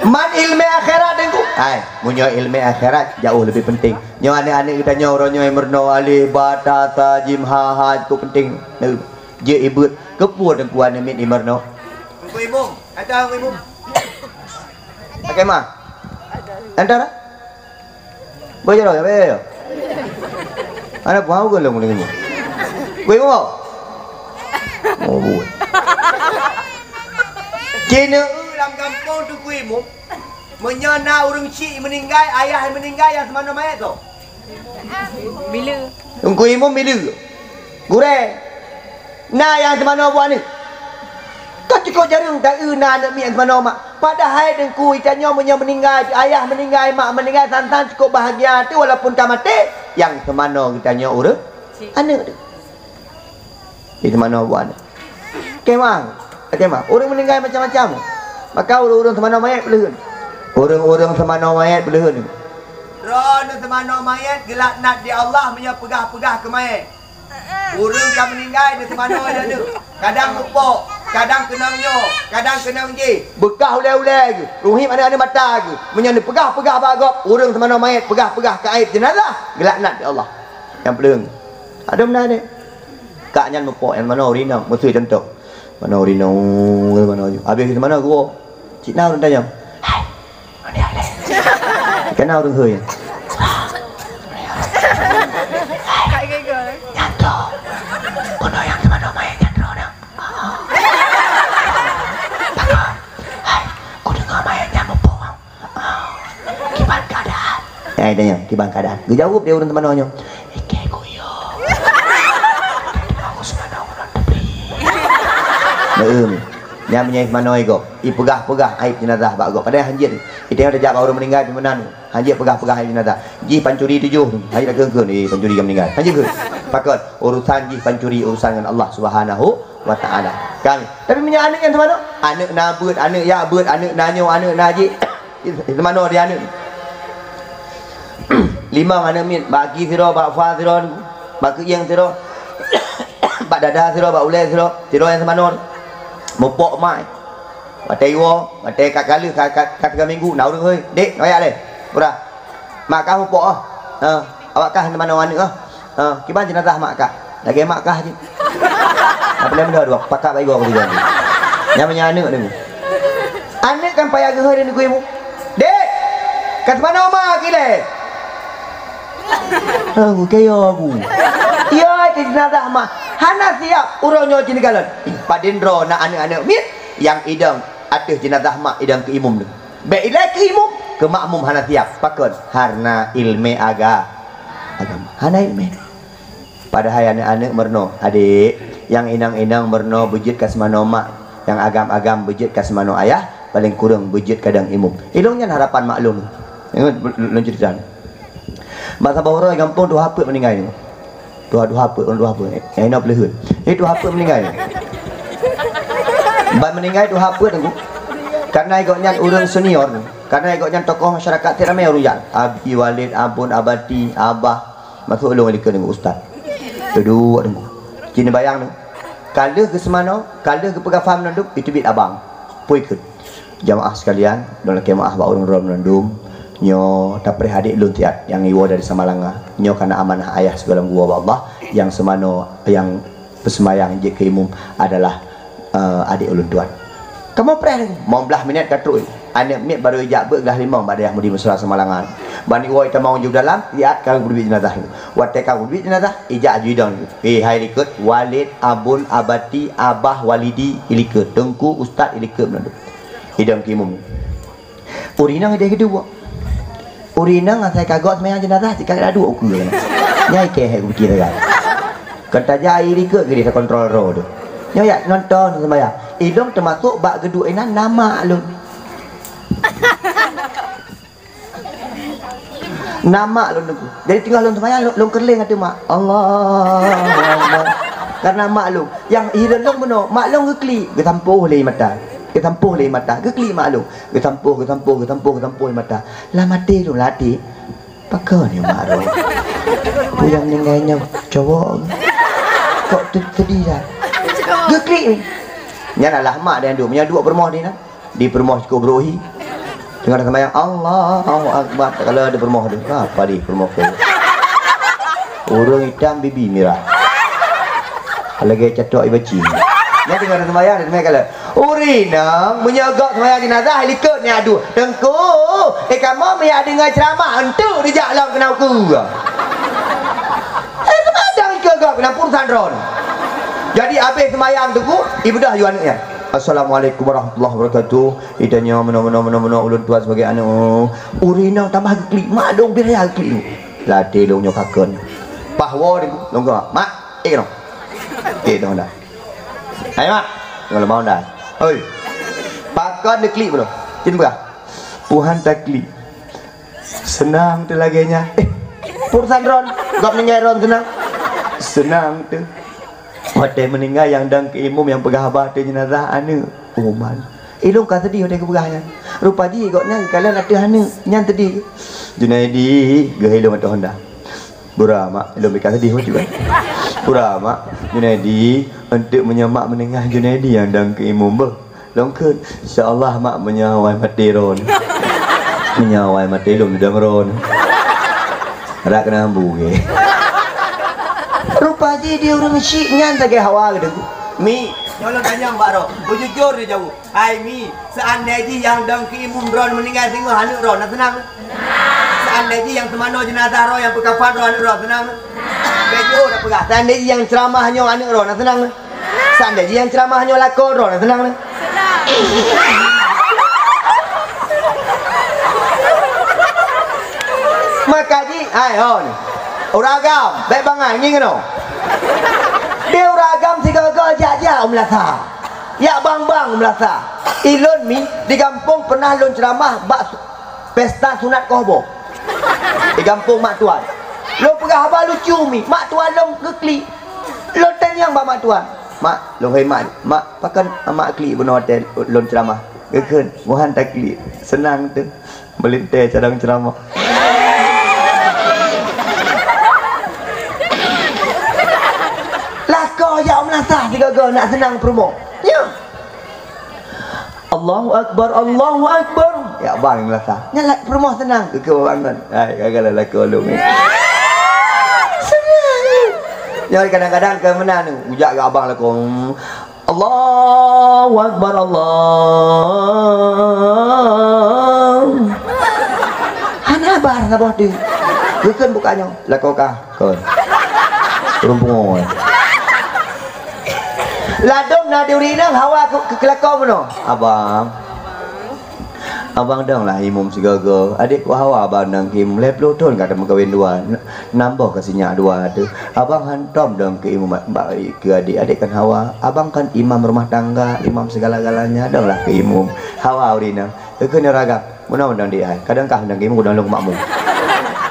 Man ilmu akhirat, Teungku. Hai, meunyoe ilmu akhirat jauh lebih penting. Nyoe aneuk-aneuk geutanyoe uroe nyoe meurunoe alif, ba, ta, sa, jim, ha, ha, cukup penting. Neu, jeuet ibeuet. Keupeue Teungku aneuk miet imeurunoe? Teungku Imum, ada Teungku Imum. Pakai mah? Antara? Boh jaroe, boh jaroe. Ana buah ke long lagi ni? Kui mo. Oh, buat. Cina lam kampung tu kui mo. Meunyoe na ureuëng chik meuninggai, ayah meuninggai, nyang seumanoe manyét soe? Bila? Teungku Imum bila? Gurée. Na nyang seumanoe buet aneuëk. Ka cukôp jareueng taeu na aneuëk miet nyang seumanoe mak. Padahai Teungku, geutanyoe meunyoe meuninggai, ayah meuninggai, mak meuninggai, san-san cukôp bahagia teuh walaupun ka maté, nyang seumanoe geutanyoe ureuëng aneuëk teuh. Di seumanoe buet aneuëk. Kemah, kemah. Ureuëng meuninggai macam-macam. Maka ureuëng-ureuëng seumanoe manyét peuleuheun. Ureuëng-ureuëng seumanoe manyét peuleuheun. Droeneuh seumanoe manyét geulaknat di Allah meunyoe peugah-peugah keu manyét. Ureuëng ka meuninggai neuh seumanoe aneuëk. Kadang mupok, kadang keunong nyoe, kadang keunong jih. Beukah ulée-ulée geuh, ruhib aneuëk-aneuëk mata geuh. Meunyoe neupeugah-peugah bak gob, ureuëng seumanoe manyét peugah-peugah keu aéb jeunazah, geulaknat di Allah. Nyang peuleuheun. Ada meunan deh. Kak nyan mupok nyang manoe ureuëng inong, meuseu contoh. Manoe ureuëng inong, manoe. Habéh seumanoe geuwoe. Cit na ureuëng tanyong, "Hai, manoe hai lé?" Kena ureuëng hei. Nyan tu. Bunoe nyang seumanoe manyét nyan droeneuh. Pakon? Hai, kudeungoe manyét nyan mupok. Kiban keuadaan? Eh, tanyong, kiban keuadaan? Geujaweueb lé ureuëng seumanoe nyoe, "Ikei kuyue." Aku seumanoe ulôn teubri. Meueum. Nyan meunyoe seumanoe gob, ipeugah-peugah aéb jeunazah bak gob. Padahai hanjeuet. Itanyong tajak bak ureuëng meuninggai pih meunan. Hanjeuet peugah-peugah aéb jeunazah. Jih pancuri tujoh tu. Hanjeuet takheun-kheun, "Eh, pancuri ka meuninggai." Hanjeuet kheun. Pakon? Urusan jih pancuri, urusan ngon Allah Subhanahu wa Ta'ala. Kan? Tapi meunyoe aneuëk nyang seumanoe, aneuëk na beuet, aneuëk jak beuet, aneuëk na nyoe, aneuëk na jih. Seumanoe di aneuëk. Limong aneuëk miet, bak gaki sidroe, bak fa sidroe, bak keuieng sidroe, bak dada sidroe, bak ulée sidroe, sidroe nyang seumanoe. Mupok mai. Watée iwoe, watée ka ka lheueh, ka, ka, ka tiga minggu, na ureuëng hei, "Dek, noyak lé." Peurah. Mak kah mupok, ah. Ha, awak kah seumanoe aneuëk, ah. Ha, kiban jeunazah mak kah? Lagée mak kah jih. Apa lé meudeh dua, pakat bak igoe keu tiga ni. Nyang meunyoe aneuëk ni. Aneuëk kan payah geuhôi dan geuibu. "Dek, ka seumanoe ma kilée?" "Aku kaya aku." "Iya, itu jeunazah ma." Hana siap uroe nyoe jineuk kalon. Padahai droe na aneuëk-aneuëk miet nyang idong ateueh jeunazah mak idong keu imum tu. Bék ilée keu imum, keu makmum hana siap. Pakon? Karena ileumé aga-, agama. Hana ileumé. Padahai aneuëk-aneuëk meurunoe, adek, nyang inong-inong meurunoe beujeuet ka seumanoe mak, nyang agam-agam beujeuet ka seumanoe ayah, paleng kureueng beujeuet kadang imum. Ilong nyan harapan mak lôn. Ingat lôn ceurita. Mak saboh uroe gampông tuha peuet meuninggai nyoe. Tuha, tuha peuet, ureuëng tuha peuet. Nyang inoe peuleuheuen. Jadi tuha peuet meuninggai nyoe. Ban meuninggai tuha peuet nyoe. Karena gobnyan ureuëng senior. Karena gobnyan tokoh masyarakat, tiep ramé ureuëng jak. Abi, Walid, Abon, Abati, Abah. Masuk lôn likot nyoe ustaz. Duduek nyoe. Cit neubayang nyoe. Ka lheueh geuseumanoe, ka lheueh geupeugah faham nandum, iteubiet abang. Pui kheun. Jamaah sekalian, lôn lakée meuáh bak ureuëng droe meunandum. Nyoe tapreh adek lôn siat nyang iwoe dari Samalanga. Nyoe kana amanah ayah sigohlom geuwoe bak Allah, nyang seumanoe, nyang peuseumayang jeuet keu imum adalah, eh, adek ulôn tuan. Kamoe preh lagée, limong blaih minét ka trok. Aneuëk miet barô ijak beuet glah limong bak dayah Mudi Mesra Samalanga. Ban iwoe itamong ju dalam, siat ka geupeubiet jeunazah. Watée ka geupeubiet jeunazah, ijak aju idong. Eh, hai likot, Walid, Abon, Abati, Abah, Walidi, ilikot. Teungku, Ustaz, ilikot meunandum. Idong keu imum. Ureuëng inong ideh geuduek. Ureuëng inong asai kagok seumayang jeunazah, cit ka duek ukeue. Nyai keuh hai kupiké sagai. Kon tajak ilikot geude takontrol droe tu. Nyoe yak nonton seumayang. Ilong teumasok bak geuduek inan na mak lôn. Na mak lôn teungku. Jadi teungoh lôn seumayang, lôn, lôn keureuléng ateueh mak. Allahu Akbar. Karena mak lôn. Nyang hireuen lôn bunoe, mak lôn geuklik, geusampôh lé mata. Geusampôh lé mata, geuklik mak lôn. Geusampôh, geusampôh, geusampôh, geusampôh lé mata. Lam até lôn, lam até. Pakon nyoe mak lôn? Peue nyang meuninggai nyoe cowok? Kok te-, sedih dah? Geuklik ni. Nyan alah mak dan duek. Meunyoe duek peurumoh di na. Di peurumoh cukôp beurôhi. Teungoh seumayang, Allahu Akbar. Takalon di peurumoh tu. Apa di peurumoh tu? Ureuëng itam bibi mirah. Lagée catok ibaci. Nyan teungoh seumayang, seumayang kalon. Ureuëng inong, meunyoe gok seumayang jeunazah, likot nyan adu. Teungku, eh, kamoe meunyoe deungoe ceuramah, enteuk dijak lom keunan ukeue. Eh, seumayang likot gok, keunan pun sandron. Jadi, abéh seumayang teungku, ibeudôh ju aneuëk nyan. "Assalamualaikum warahmatullahi wabarakatuh. Ita nyoe meunoe, meunoe, meunoe, meunoe, ulôn tuan sebagai aneuk." Ureueng inong tambah geuklik, mak dong bira geuklik. Lateh lôn nyoe pakon. Pah woe di lôn keu mak, "Eh, keunoe." Eh, dong dah. "Hai, mak." Ngon lemah dah. "Oi." Pakon diklik bro. Cin peugah. "Tuhan taklik." Seunang teuh lagèe nyan. Eh, pur san ron. Gob ninggai ron seunang. Seunang teuh. Watèe meuninggai nyang dong keu imum nyang peugah haba ateueh jeunazah aneuk. Uman. Ilôn ka seudeh watèe geupeugah nyan. Rupa jih gobnyan geukalon ateueh aneuk. Nyan seudeh. Junaidi geuhôi lôn ateueh honda. Bura mak, ilôn ka seudeh bacut kan. Bura mak, Junaidi, eunteuk meunyoe mak meuninggai Junaidi nyang dong keu imum beuh. Lôn kheun, "Insya Allah mak, meunyoe awai maté droeneuh." "Meunyoe awai maté lôn dong droeneuh." Rak keunan bu ge. Rupa jih di ureueng syik nyan sagai hawa geudeungoe. Mi, nyoe lôn tanyong bak droe. Beujujur dijaweueb. Hai Mi, seandai jih nyang dong keu imum droeneuh meuninggai singoh aneuk droeneuh, na seunang? Seandai jih nyang teumanoe jeunazah droeneuh, nyang peukafan droeneuh, aneuk droeneuh, na seunang? Bèk jiôh tapeugah, seandai jih nyang ceuramah nyoe aneuk droeneuh, na seunang? Seandai jih nyang ceuramah nyoe lakoe droeneuh, na seunang? Maka jih, hai, ho ni. Ureueng agam, bèk bangai, ngieng keunoe. Di ureueng agam sigoe-goe jak-jak u meulasa. Jak bang-bang u meulasa. Ilôn Mi, di gampông peunah lôn ceuramah bak su-, pesta sunat kohboh. Di gampông mak tuan. Lôn peugah haba lucu Mi, mak tuan lôn geuklik. Lôn tanyong bak mak tuan. "Mak," lôn kheun, "Mak, Mak, pakon mak klik bunoe watèe lôn ceuramah?" Geukheun, "Muhan taklik, seunang teuh." Meulintèe cadang ceuramah. Lakoe jak meulasa sigoe-goe nak seunang peurumoh. Nyoe. Allahu Akbar, Allahu Akbar. Jak bang meulasa. Nyan peurumoh seunang. Keu abang nyan. Hai, gagal lakoe lôn ni. Seunang. Nyoe kadang-kadang keu meunan tu. Ujak keu abang lakoe. Allahu Akbar, Allah. Hana haba saboh teuk. Geukheun buka nyoe. Lakoe kah? Kon. Ureueng pungo. Ladôm na di ureueng inong hawa keu, keu, keu lakoe bunoe. Abang. Abang dong lah imum sigoe-goe. Adék ku hawa abang dong keu imum. Lhèe plôh thôn ka teumeukawen dua. Nam boh ka sinyak dua teuh. Abang hantom dong keu imum bak, bak keu adék. Adék kan hawa. Abang kan imam rumah tangga, imam segala-galanya. Dong lah keu imum. Hawa ureueng inong. Keu nyoe ragam. Meunoe dong di ai. Kadang kah dong keu imum, kadang lôn keu makmum.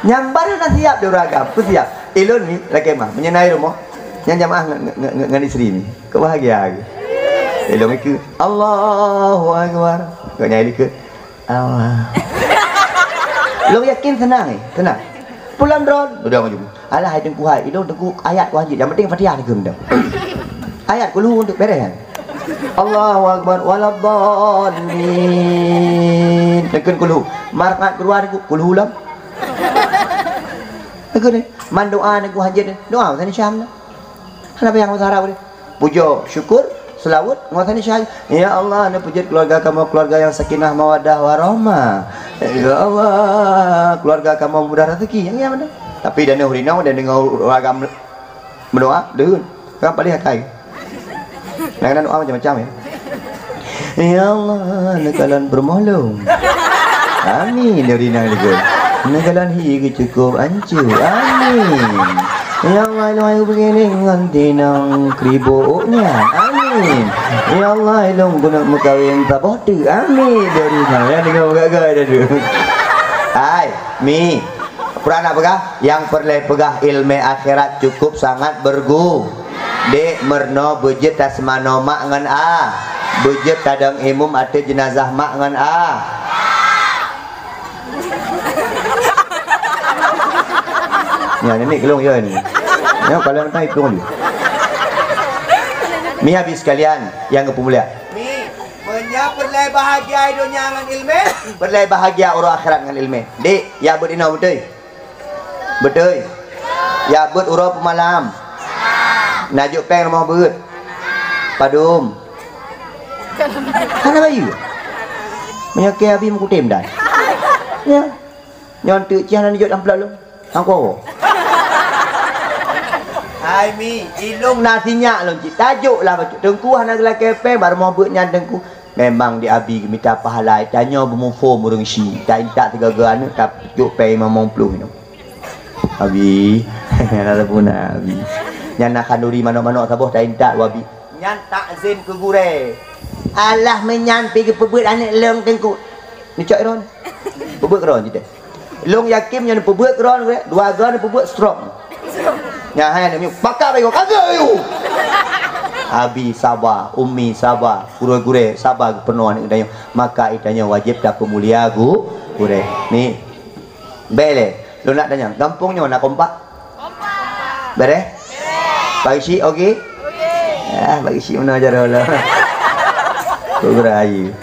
Nyang barô na siap di ureueng agam. Ku siap. Ilôn ni lakèe mah. Meunyoe na i rumoh. Nyan jamaah ngon, ngon, ngon, ngon istri ni. Keu bahagia lagèe. Ilôn ikeu, "Allahu Akbar." Keu nyan ikeu, "Allah." Lôn yakin seunang, eh, seunang. Pulang droen, udah maju. Alah, hai Teungku hai, ilôn Teungku ayat ku hajat. Yang penting Fatihah ni keu mantong. Ayat kulhu untuk beres kan. Allahu Akbar, waladdallin. Teukheun kulhu. Markat keluar Teungku, kulhu lom. Teukheun ni, man doa Teungku hajat ni. Doa masa ni Syam ni. Hana payah masa harap ni. Pujoe, syukur, seulaweuet, ngon sani syahid. Ya Allah, neupeujeuet keuluwarga kamoe keuluwarga nyang sakinah, mawaddah, warahmah. Ya Allah, keuluwarga kamoe mudah raseuki. Nyang nyan meunan. Tapi dan ureueng inong dan deungoe ureueng agam meudoa, deuheun. Kan paléh akai. Nah, keunan doa macam-macam ya. Ya Allah, neukalon peurumoh lôn. Amin, dari nang leugon. Neukalon hi geucukôp ancô. Amin. Ya Allah, ilôn ayu beugiling ngon tinong kribo nyan. Amin. Ya Allah, ilôn keuneuk meukawen saboh teuk. Amin. Dari nang, ya, deungoe gagai dah tu. Hai, Mi. Peue na peugah? Nyang peureulèe peugah ileumèe akhirat cukup sangat beurgu. Dek, meurunoe beujeuet taseumanoe mak ngon a. Beujeuet tadong imum ateueh jeunazah mak ngon a. Nyan, ni keulong yo ni. Nyan kalau nak keulong ni. Mi, Abi sekalian nyang geupeumulia. Mi, meunyoe peureulèe bahagia donya ngon ileumèe, peureulèe bahagia uroe akhirat ngon ileumèe. Dek, ya beuet inoe beutôi. Beutôi. Ya beuet uroe peumalam. Najok péng rumoh beuet. Padum. Hana bayeue. Meunyoe keu Abi meukutem dan. Ya. Nyoe teuk cih hana neujok amplop lom. Hangko. Hai Mi, ilong na sinyak lôn cit. Tajok lah bacut. Teungku hana geulakée péng, baru mau beuet nyan Teungku. Memang di Abi geumita pahala, tanyoe beumuphom ureuëng syiek. Ta intat sigoe-goe aneuëk, ta jok péng limong ploh nyoe. Abi, hana sapeue na, Abi. Nyan na khanduri manok-manok saboh ta intat, Abi. Nyan takzim keu gurée. Alah, meunyan pi geupeubeuet aneuëk lôn Teungku. Neucok droe. Peubeuet droe jitée. Lôn yakin nyan peubeuet droe, dua droe peubeuet stroke. Nyan hai nyoe, pakat bayu, kagak bayu. Abi saba, Umi saba, gurée-gurée saba geupeunoh aneuëk tanyoe. Maka itanyoe wajéb tapeumulia gu-, gurée. Ni. Bèk lé, lôn nak tanyong, gampông nyoe na kompak? Bereh? Bagi syiek oke? Ah, bagi syiek meunoe jaroe lôn. Kok geurayu.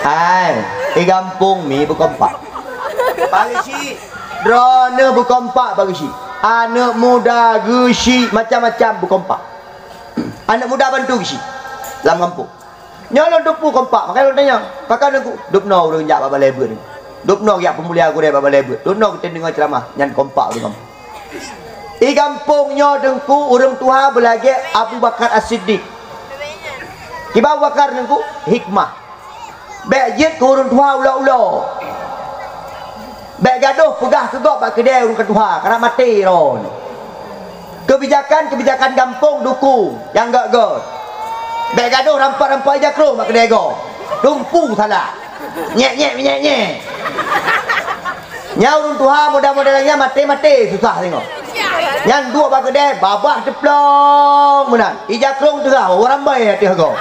Hai, di gampông Mi beukompak. Bagi syiek, droeneueh beukompak bagi syiek. Aneuëk muda geuh syiek macam-macam beukompak. Aneuëk muda bantu geuh syiek lam gampông. Nyoe lôn teupeu kompak, makanya lôn tanyong, pakon Teungku? Dubnoe ureuëng jak bak balée beuet. Dubnoe jak peumulia gurée bak balée beuet. Dubnoe geutem deungoe ceuramah, nyan kompak ureuëng gampông. Di gampông nyoe Teungku, ureuëng tuha beulagée Abu Bakar As-Siddiq. Kiban Abu Bakar Teungku, hikmah. Bèk jeuet keu ureuëng tuha ulo-ulo. Bèk gadôh peugah keu gob bak keudè ureuëng ka tuha, karab maté droeneueh. Keubijakan-keubijakan gampông dukung nyang gèt-gèt. Bèk gadôh rampa-rampa ija krông bak keudè gob. Tumpu salah. Nyek-nyek, nyek-nyek. Nyang ureuëng tuha model-model nyan maté-maté susah singoh. Nyan duek bak keudè babah teuplong meunan. Ija krông teuhah, ureuëng rambai ateueh gob.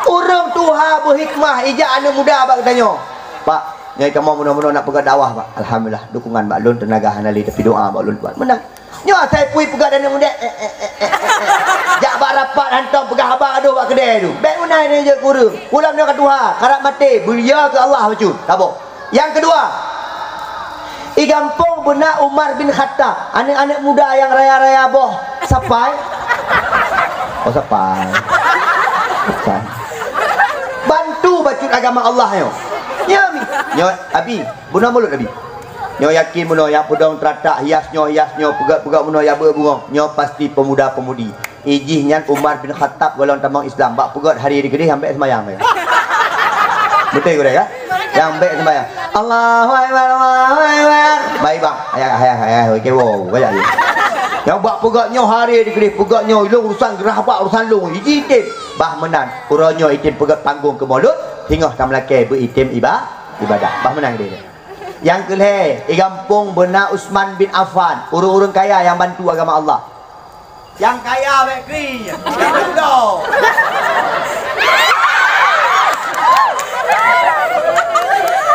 Ureuëng tuha beuhikmah ijak aneuëk muda bak geutanyoe. Pak, nyoe kamoe bunoe-bunoe nak peugah dakwah, Pak. Alhamdulillah, dukungan bak lôn, teunaga hana lé, tapi doa bak lôn, Tuhan. Meunan. Nyoe asai pui peugah dan muda. Eh, eh, eh, eh, eh, eh. Jak bak rapat hantom peugah haba gadoh bak keudè tu. Bèk meunan nyoe jeuet keu ureuëng. Ulôn nyoe ka tuha, karab maté, beuria keu Allah bacut. Saboh. Nyang keudua, di gampông beuna Umar bin Khattab, aneuëk-aneuëk muda nyang raya-raya boh sapai. Oh, sapai. Sapai. Bantu bacut agama Allah nyoe. Nyoe, Mi. Nyoe, Abi. Bunoe mulod Abi. Nyoe yakin bunoe nyang peudong teuratak hias nyoe, hias nyoe, peugöt-peugöt bunoe nyang beu bungöng. Nyoe pasti pemuda-pemudi. Ijih nyan Umar bin Khattab gohlom tamong Islam. Bak peugöt hari di keudeh ambek seumayang. Beutôi gurèe kan? Nyang ambek seumayang. Allahu Akbar, Allahu Akbar. Baik bang. Ayah, ayah, ayah. Okey, wow. Banyak je. Nyang bak peugöt nyoe hari di keudeh, peugöt nyoe ilong urusan gerah bak urusan long. Ijih item. Bah meunan. Uroe nyoe item peugöt panggung keu Maulud. Singoh ka meulakèe beu item iba-, ibadah. Bah meunan keudeh. Nyang keu lhèe, di gampông beuna Utsman bin Affan, ureueng-ureueng kaya nyang bantu agama Allah. Nyang kaya bèk kri, nyang muda.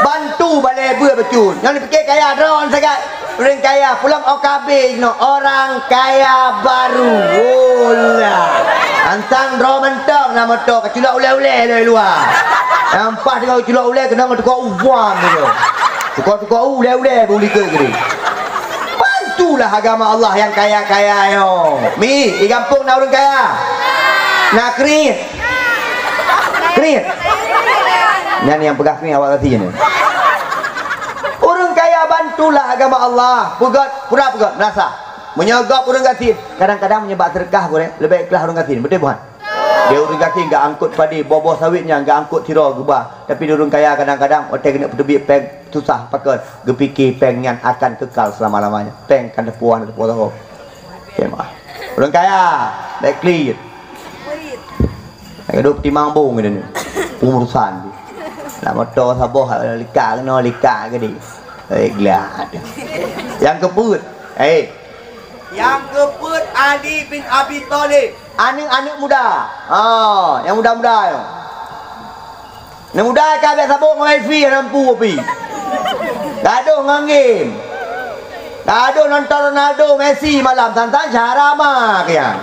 Bantu balèe beue bacut. Nyang dipike kaya droen sagai. Ureueng kaya, pulang O K B jinoe, orang kaya baru. Oh lah. Antang droe mantong na moto, ka culok ulèe-ulèe lé luwa. Nyang paih teuka culok ulèe keunong teuka uwan tu. Teuka-teuka ulèe-ulèe beu likot geude. Bantulah agama Allah nyang kaya-kaya nyoe. Mi, di gampông na ureueng kaya? Na kriet? Kriet? Nyan nyang peugah kriet awak gasien nyoe. Ureueng kaya bantulah agama Allah. Peugöt, pura peugöt, meunasah. Meunyoe gob ureueng gasien, kadang-kadang meunyoe bak seudeukah gurèe, leubeh ikhlas ureueng gasien. Beutôi bukan? Di ureueng gasien geuangkot padé, boh-boh sawét nyan geuangkot sidroe geuba. Tapi di ureueng kaya kadang-kadang watèe geuneuk peuteubiet péng susah pakon, geupike péng nyan akan kekal selama-lamanya. Péng kan teupuah, teupuah sahoe. Oke, maaf. Ureueng kaya, bèk klit. Lagèe duek peutimang bông gitu ni. Pengurusan. Nak moto saboh, lika keunoe, lika keudeh. Eh, glak. Nyang keupeuet. Eh. Nyang keupeuet Ali bin Abi Thalib. Aneuk-aneuk muda. Ha, nyang muda-muda nyoe. Aneuk muda ka bèk saboh ngon wifi, hana mampu pi. Gadoh ngon game. Gadoh nonton Ronaldo, Messi malam, san-san syahara ma kian.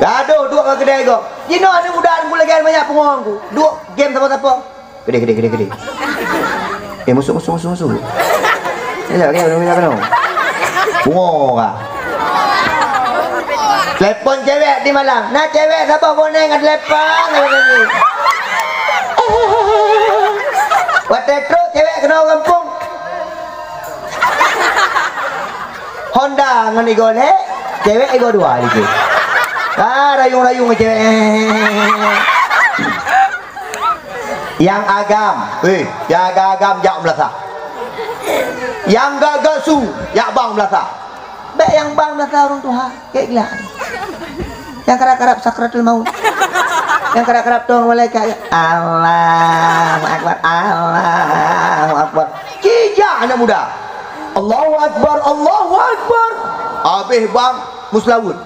Gadoh duek ngon keudè gob. Jinoe aneuk muda ngon lagèe banyak pungo ngon ku. Duek game sapo-sapo. Keudè, keudè, keudè, keudè. Eh, masuk, masuk, masuk, masuk. Ya, ya, ya, ya, ya. Bungo ka. Telepon cewek di malam. Na cewek saboh boneng ka telepon. Watèe trok cewek keunoe gampông. Honda ngon igoe lhèe, cewek igoe dua lagi. Ah, rayung-rayung cewek. Nyang agam, eh, nyang agam-agam jak meulasah. Nyang gagah su, jak bang meulasah. Bèk nyang bang meulasah ureueng tuha, kèk gleh. Nyang karab-karab sakratul maut. Nyang karab-karab tong malaikat. Allahu Akbar, Allahu Akbar. Kijak aneuk muda. Allahu Akbar, Allahu Akbar. Habéh bang, meuseulaweuet.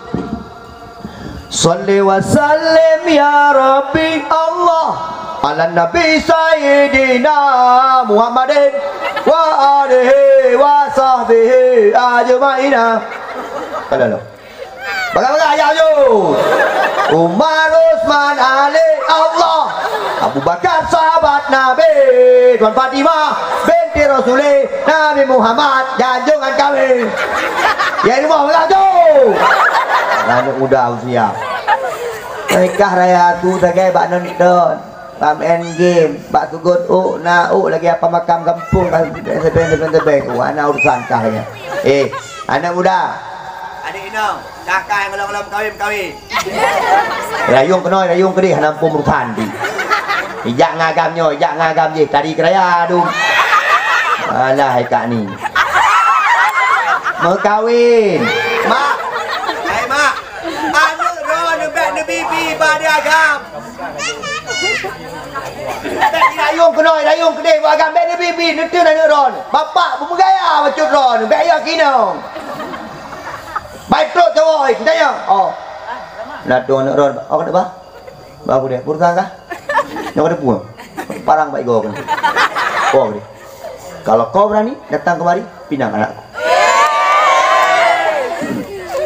Shalli wa sallim ya Rabbi Allah ala Nabi Sayyidina Muhammadin wa alihi wa sahbihi ajma'ina. Kalau lo. Bagah-bagah ayah yo. Umar, Utsman, Ali, Allah. Abu Bakar sahabat Nabi. Tuan Fatimah binti Rasulih. Nabi Muhammad janjungan kami. Ya rumah bagah tu. Aneuk muda usia. Nikah raya tu sagai bak nonton. Bak main game, bak tugot ôk, na ôk lagèe apa makam gampông, tebeng-tebeng. Wah, na urusan kah ya. Eh, aneuk muda. Aneuk inong, kakak nyang golom-golom kawin, kawin. Rayung keunoe, rayung keudeh, hana muphom urusan di. Ijak ngagam nyoe, ijak ngagam jih, tadi keuraya dum. Alah, hai kak ni. Meukawin. Mak. Hai, Mak. Aneuk droeneuh bèk neubibi bak di agam. Bèk irayong keunoe, irayong keudeh bak agam, bèk neubibi, neuteun aneuk droeneuh. Bapak beumeugaya bacut droeneuh, bèk yôh kinong. Bai trok cawai, tanya. Oh. Na tueng aneuk droeneuh, oh, kenapa? Bagus deh, perusahaan kah? Nyoe ada puang. Parang baik gua kena. Oh, deh. Kalau kau berani datang kemari, pinang anakku.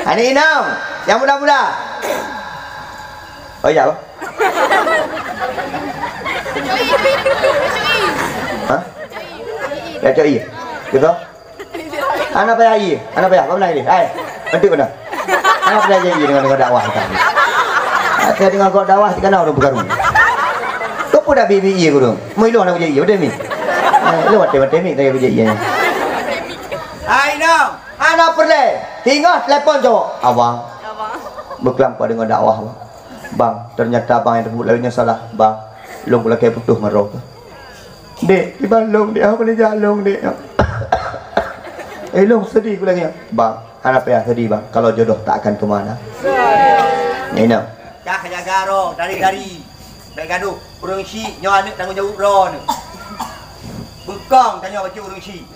Aneuk inong, nyang muda-muda. Oh, iya, Bang. Hah? Ya, cok iya. Gitu? Hana payah iya. Hana payah. Apa benar ini? Hai. Nanti benar. Hana payah iya dengan, dengan dakwah kita. Saya dengar kau dakwah, si kenal orang bukan. Kau pun dah bibi iya gurung. Mau ilu nak jadi iya, betul mi? Lu mati-mati mi, tak jadi iya. Hai, Nong. Hana peureulèe. Tinggai telepon cowok. Abang. Abang. Beukeulampah deungon dakwah, Bang. Bang, ternyata abang nyang teupeubuet lagèe nyoe salah, Bang. Lôn kulakèe putôh ngon droe. Dek, iban lôn, Dek, apa ni jak lôn, Dek? Eh, lôn seudih kulakèe. Bang, hana payah seudih, Bang. Kalau jodoh tak akan kemana. Ni, Nong. Dah jaga droe, dari-dari. Bèk gadoh, ureueng chik nyoe aneuk tanggong jaweueb droeneuh. Beukong tanyoe bacut ureueng chik.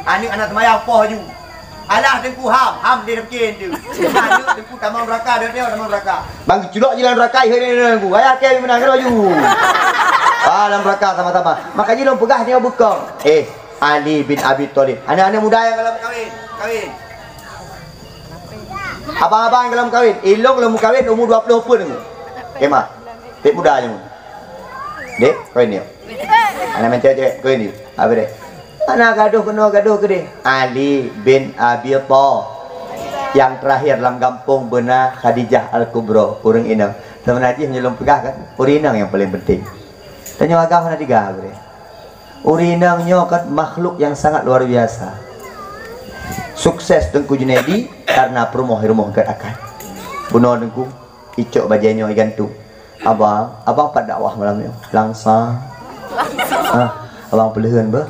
Aneuk hana seumayang poh aju. Alah Teungku ham, ham deh piké tu. Aneuk Teungku tamong neuraka, dia, dia tamong neuraka. Bang culok jih lam neuraka, hai Teungku. Hai akhé meunan keudroe aju. Ah, lam neuraka sama-sama. Maka jih lôn peugah nyoe beukong. Eh, Ali bin Abi Thalib. Aneuk-aneuk muda nyang golom kawin, kawin. Abang-abang golom kawin. Ilôn lôn kawin umu dua ploh peuet. Kemah. Ték muda nyoe. Dek, kawin ni. Aneuk meucewek-cewek, kawin ni. Apa dek? Aneuk gadoh keunoe gadoh keudeh. Ali bin Abi Thalib. Nyang teurakhir lam gampông beuna Khadijah Al-Kubra, ureueng inong. Seubeuna jih meunyoe lôn peugah kan, ureueng inong nyang paleng penting. Tanyoe agam hana tiga, apa dek? Ureueng inong nyoe kan makhluk nyang sangat luar biasa. Sukses Teungku Junaidi karena peurumoh-rumoh gèt akan. Bunoe Teungku, icok bajèe nyoe igantung. Abang, abang pat dakwah malam nyoe? Langsang. Ah, abang peuleuheuen beuh.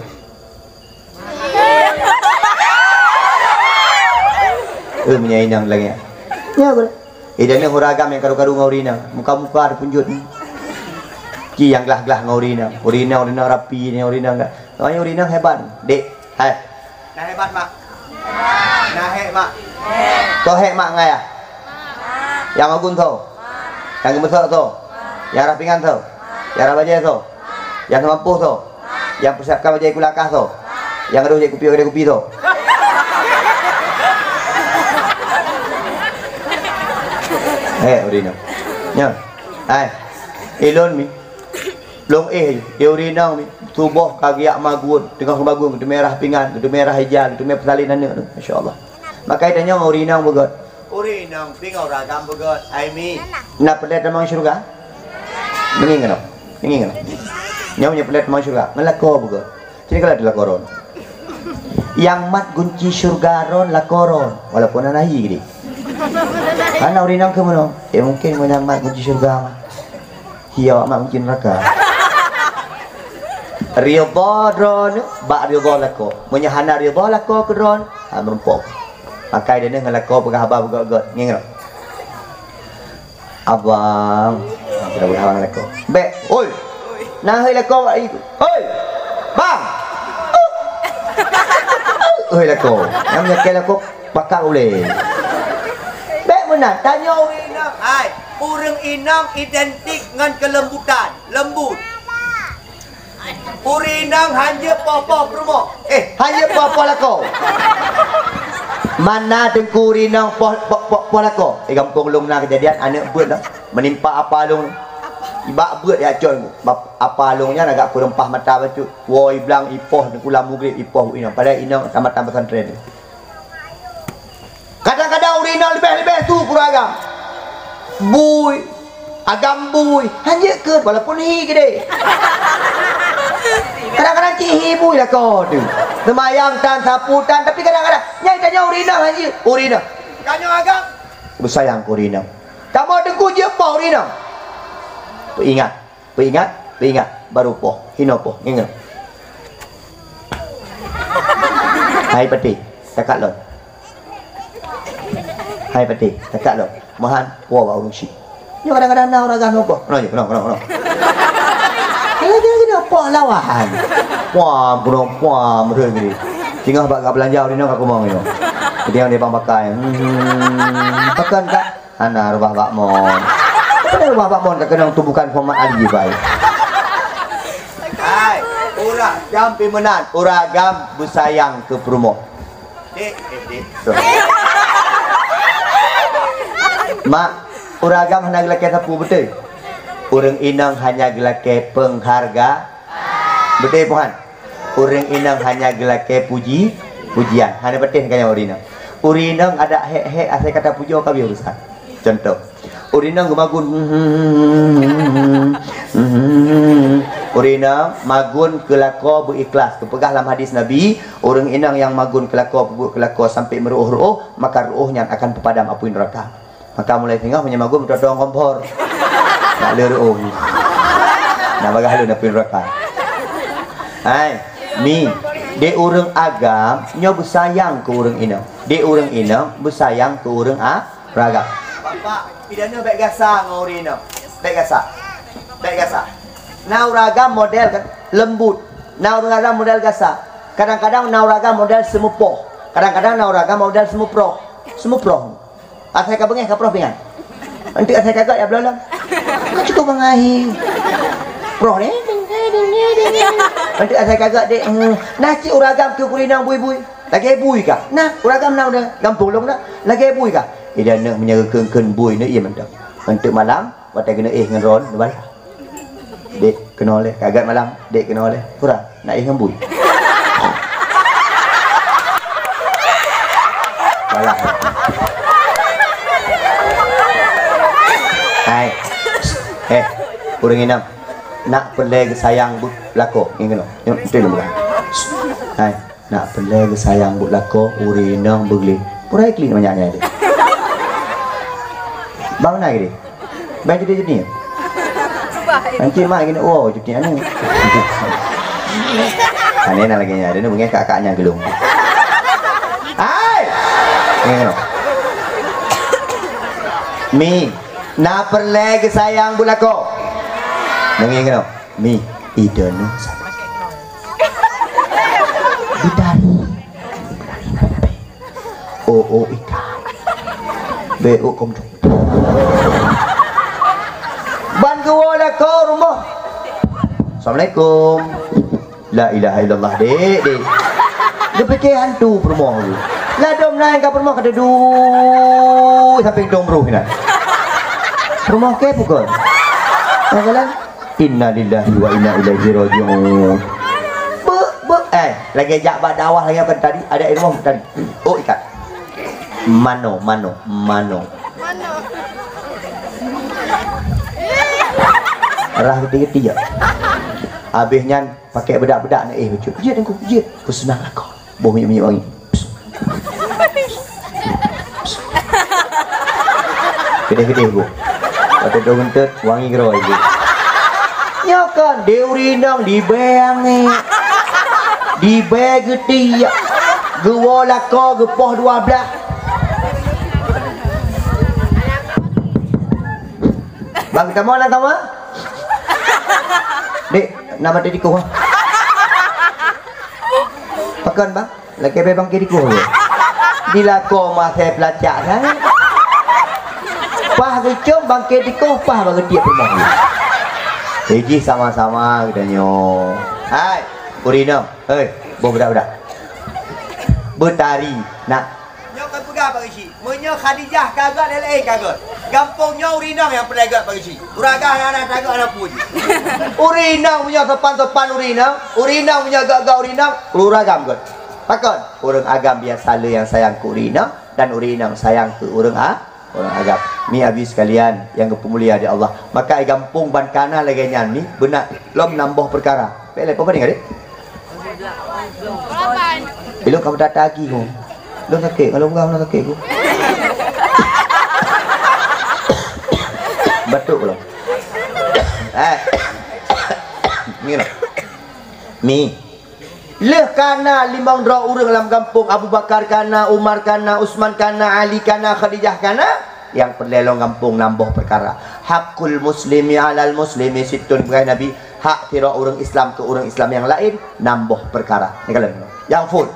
Eh, meunyoe inong lagèe nyan. Nyoe beuh. Eh, dan ureueng agam nyang karu-karu ngon ureueng inong. Muka-muka ada punjot ni. Ci nyang glah-glah ngon ureueng inong. Ureueng inong, ureueng inong rapi, ureueng inong dah. Soalnya ureueng inong hebat. Dek, hai. Nah hebat, Mak. Nah hek, Mak. Soe hek, Mak, ngon ayah? Nyang magun soe? Nyang geumeusok soe? Nyang rhah pingan soe? Nyang rhah bajèe soe? Nyang seumampoh soe? Nyang peusiapkan bajèe kulakah soe? Nyang gadôh jép kupi, gadôh kupi soe? Hek, ureueng inong. Nyan. Hai. Ilôn mi. Lôn éh, di ureueng inong mi. Suboh ka geujak magun, teungoh geumagun, geuteumé rhah pingan, geuteumé rhah ija, geuteumé peusalin aneuk tu. Masya Allah. Maka tanyoe ureueng inong beugöt. Ureueng inong pih ngon ureueng agam beugöt, hai mi. Na peureulèe tamong syeuruga? Deungoe keunoe. Deungoe keunoe. Nyoe meunyoe peureulèe tamong syeuruga, ngon lakoe beugöt. Sini kalau ada lakoe droen. Nyang mat gunci syurga ron lakoe ron, walaupun hana hi geude. Hana ureueng inong keu meunoe. Eh, mungkin meunyo mat gunci syurga mah. Hi awak mat gunci neuraka. Ridha droeneuh bak ridha lakoe. Meunyo hana ridha lakoe keu droeneuh, ha, meurumpok. Pakai droeneuh ngon lakoe peugah haba beugöt-göt. Ngieng rot. Abang. Kita boleh halang lakoe. Bek. Oi. Nah, hei lakoe bak itu. Oi. Bang. Oi lakoe. Nyang nyekel lakoe pakak ulèe. Bek meunan, tanyoe ureueng inong. Hai, ureueng inong identik ngon kelembutan, lembut. Ureueng inong hanjeuet poh-poh peurumoh. Eh, hanjeuet poh-poh lakoe. Mana teungku ureueng inong poh, poh, poh, poh lakoe? Eh, gampông lôn na keujadian aneuk beuet lah. Meunimpa apa lôn. Ibak beuet ya con. Bap-, apa lôn nyan agak kureueng paih mata bacut. Woe iblang ipoh teungku lam mugrib ipoh inong. Padahai inong tamatan pesantren. Kadang-kadang ureueng inong leubeh-leubeh su keu ureueng agam. Bui, agam bui, hanjeuet keuh walaupun hi geude. Kadang-kadang cit hi bui lakoe teuh. Seumayang tan, sapu tan, tapi kadang-kadang nyang tanyoe ureueng inong hanjeuet, ureueng inong. Tanyoe agam beusayang keu ureueng inong. Kamoe teungku jeuet poh ureueng inong. Peuingat. Peuingat, peuingat, baru poh, hinoe poh, ingat. Hai patéh, takat lôn. Hai patéh, takat lôn. Meuhan, poh bak ureueng syik. Nyoe kadang-kadang na ureueng agam poh. Keunoe jih, keunoe, keunoe, keunoe. Keunoe, keunoe, keunoe, poh lawan. Poh, keunoe, poh, meuheueh gini. Singoh bak ka beulanja ureueng inong ka kumong nyoe. Jadi yang dia bang pakai. Hmm, tekan, Kak. Hana rubah bak mon. Apa dah rubah bak mon ka keunong tubukan Muhammad Ali bae. Hai, ureueng agam pih meunan, ureueng agam beusayang keu peurumoh. Dek, eh, dek. Mak, ureueng agam hana geulakèe sapeue beutôi. Ureueng inong hanya geulakèe peungharga-, Beutôi, Pohan. Ureueng inong hanya geulakèe puji, pujian. Hana patéh ka nyan ureueng inong. Ureueng inong adak hék-hék asai ka tapujoe ka bie urusan. Contoh, ureueng inong geumagun, ureueng inong magun keu lakoe beu-ikhlas. Geupeugah lam hadis Nabi, ureueng inong nyang magun keu lakoe, peubuet keu lakoe sampai meuruôh-ruôh, maka ruôh nyan akan peupadam apui neuraka. Maka mulai singoh meunyoe magun beutôi-toi kompor. Nak le ruôh. Nak bagah lôn apui neuraka. Hai, Mi, di ureueng agam nyoe beusayang keu ureueng inong. Di ureueng inong beusayang keu ureueng a-, ureueng agam. Bapak, pidana bèk gasa ngon ureueng inong. Bèk gasa. Bèk gasa. Na ureueng agam model kan lembut. Na ureueng agam model gasa. Kadang-kadang na ureueng agam model seumupoh. Kadang-kadang na ureueng agam model seumuproh. Seumuproh. Asai ka beungèh ka proh pingan. Eunteuk asai ka gèt ya bloe lom. Ka cukup bangai. Proh ni. Eunteuk asai ka gèt dek. Hmm. Nah cit ureueng agam keu ureueng inong bui-bui. Lagèe bui ka. Nah, ureueng agam na udah gampông lom na. Lagèe bui ka. Ida aneuk meunyoe kheun-kheun bui ni ié mantong. Eunteuk malam, watèe keuneuk éh ngon ron, neubalah. Dek, keunoe lé, ka gèt malam, dek keunoe lé. Kurang, nak éh ngon bui. Balah. Hai. Eh, ureueng inong. Nak peureulèe geusayang beu-, lakoe, ngieng keunoe. Nyoe, beutôi lôn peugah. Hai. Nak peureulèe geusayang buet lakoe, ureueng inong beugleh. Pura iklik banyak nyan deh. Bang na gini. Bang jadi-jadi. Nanti mak gini, oh, jadi anu. Aneh na lagi nyan, dia ni mungkin kakaknya gelung. Hai! Ni kena. Mi, na peureulèe geusayang buet lakoe. Dengi kena. Mi, ide nu. Bidari. Oh, oh, ikan. Be, oh, kom tu. Ban geuwoe lakoe rumoh. Assalamualaikum. La ilaha illallah, dek, dek. Geupike hantu peurumoh tu. Ladom naik ka peurumoh kata duh sampai dong bruh na. Peurumoh ke pukul. Nah, jalan. Innalillahi wa inna ilaihi raji'un. Bek, bek. Eh, lagi jak bak dakwah lagi apa tadi? Ada ilmu tadi. Oh, ikat. Mano, mano, mano. Rah geti-geti ya. Habis nyan pakai bedak-bedak nak eh bacut. Jeuet aku, jeuet. Pesenang aku. Boh minyeuk-minyeuk wangi. Keudeh-keudeh boh. Watèe droe geunteut, wangi keudroe jih. Nyoe kan, di ureueng inong, di bèe angèt. Di bèe geutiek. Geuwoe lakoe, geupoh dua blah. Bang, tamong lam kama? Dek, na maté tikoh. Pakon, Bang? Lakèe bèe bangké tikoh. Di lakoe masèh peulacak sangat. Paih geucom bangké tikoh, paih bak geutiek peurumoh. Eh, jih sama-sama geutanyoe. Hai, ureueng inong. Hei, boh budak-budak. Beutari, nak. Nyoe ka peugah bak geuchik. Meunyoe Khadijah ka gèt, lé laén ka gèt. Gampông nyoe ureueng inong nyang peureulèe gèt bak geuchik. Ureueng agam hana, hana gèt, hana peue jih. Ureueng inong meunyoe sopan-sopan ureueng inong, ureueng inong meunyoe gèt-gèt ureueng inong, ureueng agam gèt. Pakon? Ureueng agam biasa le nyang sayang keu ureueng inong dan ureueng inong sayang keu ureueng a-, ureueng agam. Mi abi sekalian nyang geupeumulia di Allah. Maka di gampông ban kana lagèe nyan mi beuna lom nam boh peukara. Pek lé, peue banding, Adik? Ilôn ka meudat agi ku. Lôn sakét, kalau bukan lôn sakét ku. Batuk lôn. Eh. Ni lah. Mi. Lheueh kana limong droe ureueng lam gampông, Abu Bakar kana, Umar kana, Utsman kana, Ali kana, Khadijah kana, nyang peureulèe lom gampông nam boh peukara. Haqqul muslimi 'alal muslimi sittun, peugah Nabi, hak sidroe ureueng Islam keu ureueng Islam nyang laén nam boh peukara. Ni kalon. Nyang phôn.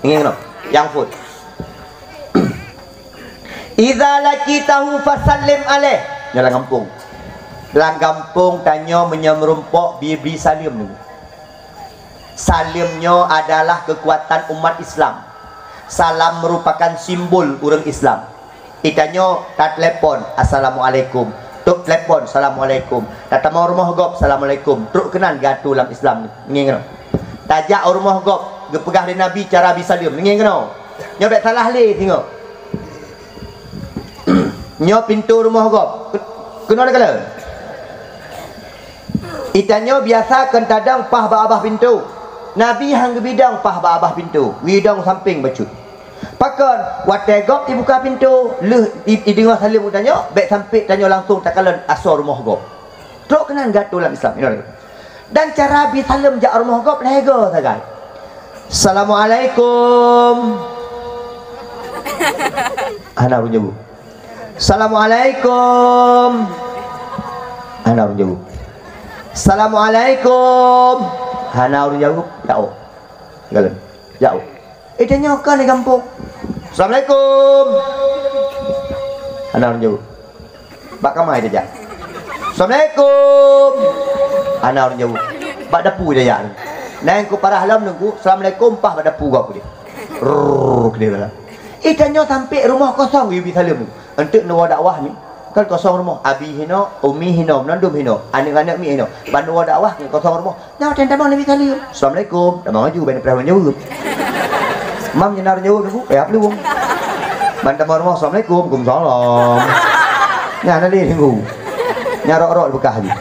Ingat keunoe. Nyang phôn. Idza laqitahu fasallim alaih. Nyoe lam gampông. Lam gampông tanyoe meunyoe meurumpok, bri-bri saleuem dulu. Saleuem nyoe adalah keukuatan umat Islam. Salam meurupakan simbol ureueng Islam. Di tanyoe tatelepon, "Assalamualaikum." Trôk telepon, "Assalamualaikum." Tatamong rumoh gob, "Assalamualaikum." Trôk keunan geuatô lam Islam. Ngieng keunoe. Tajak u rumoh gob, geupeugah lé Nabi cara bri saleuem. Ngieng keunoe. Nyoe bèk salah lé singoh. Nyoe pintoe rumoh gob. Keunoe lé kalon. Di tanyoe biasa kon tadong paih bak babah pintoe. Nabi han geubidong paih bak babah pintoe, geubidong sampéng bacut. Pakon, watèe gob jibuka pintoe, lheueh i-, ideungoe saleuem geutanyoe, bèk sampé tanyoe langsông takalon asoe rumoh gob. Trôk keunan geuatô lam Islam. Inoe. Dan cara bri saleuem jak rumoh gob lhèe goe sagai. "Assalamualaikum." Hana ureueng jaweueb. "Assalamualaikum." Hana ureueng jaweueb. "Assalamualaikum." Hana ureueng jaweueb. Jaoh. Galon. Jaoh. Eh, tanyoe kon di gampông. "Assalamualaikum." Hana ureueng jaweueb. Bak kama tajak. "Assalamualaikum." Hana ureueng jaweueb. Bak dapu tajak. Nyan ku parah lom nunggu, "Assalamualaikum," paih bak dapu gob deh. Rrrr, keudeh dalam. Eh, tanyoe sampé rumoh kosong, yue bri saleuem. Enteuk neuwoe dakwah nyoe, kan kosong rumoh. Abi hinoe, umi hinoe, meunandum hinoe, aneuk-aneuk miet hinoe. Ban neuwoe dakwah ngon kosong rumoh. Nyoe watèe tamong Nabi saleuem. "Assalamualaikum." Tamong laju, ban neupreh ureueng jaweueb. Mam nyan na ureueng jaweueb nunggu, eh, ap luwong. Ban tamong rumoh, "Assalamualaikum." "Waalaikumsalam." Nyan na lé nunggu. Nyan rok-rok beukah jih.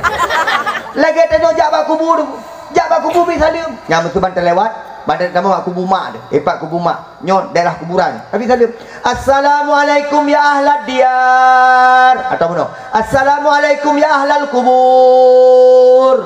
Lagèe tanyoe jak bak kubu nunggu. Jak bak kubu bri saleuem. Nyan meusu ban talewat, ban tamong bak kubu mak teuh. Eh, pat kubu mak. Nyoe daerah kuburan. Tapi saleuem, "Assalamualaikum ya ahlad diyar." Atau bunoe, "Assalamualaikum ya ahlal kubur."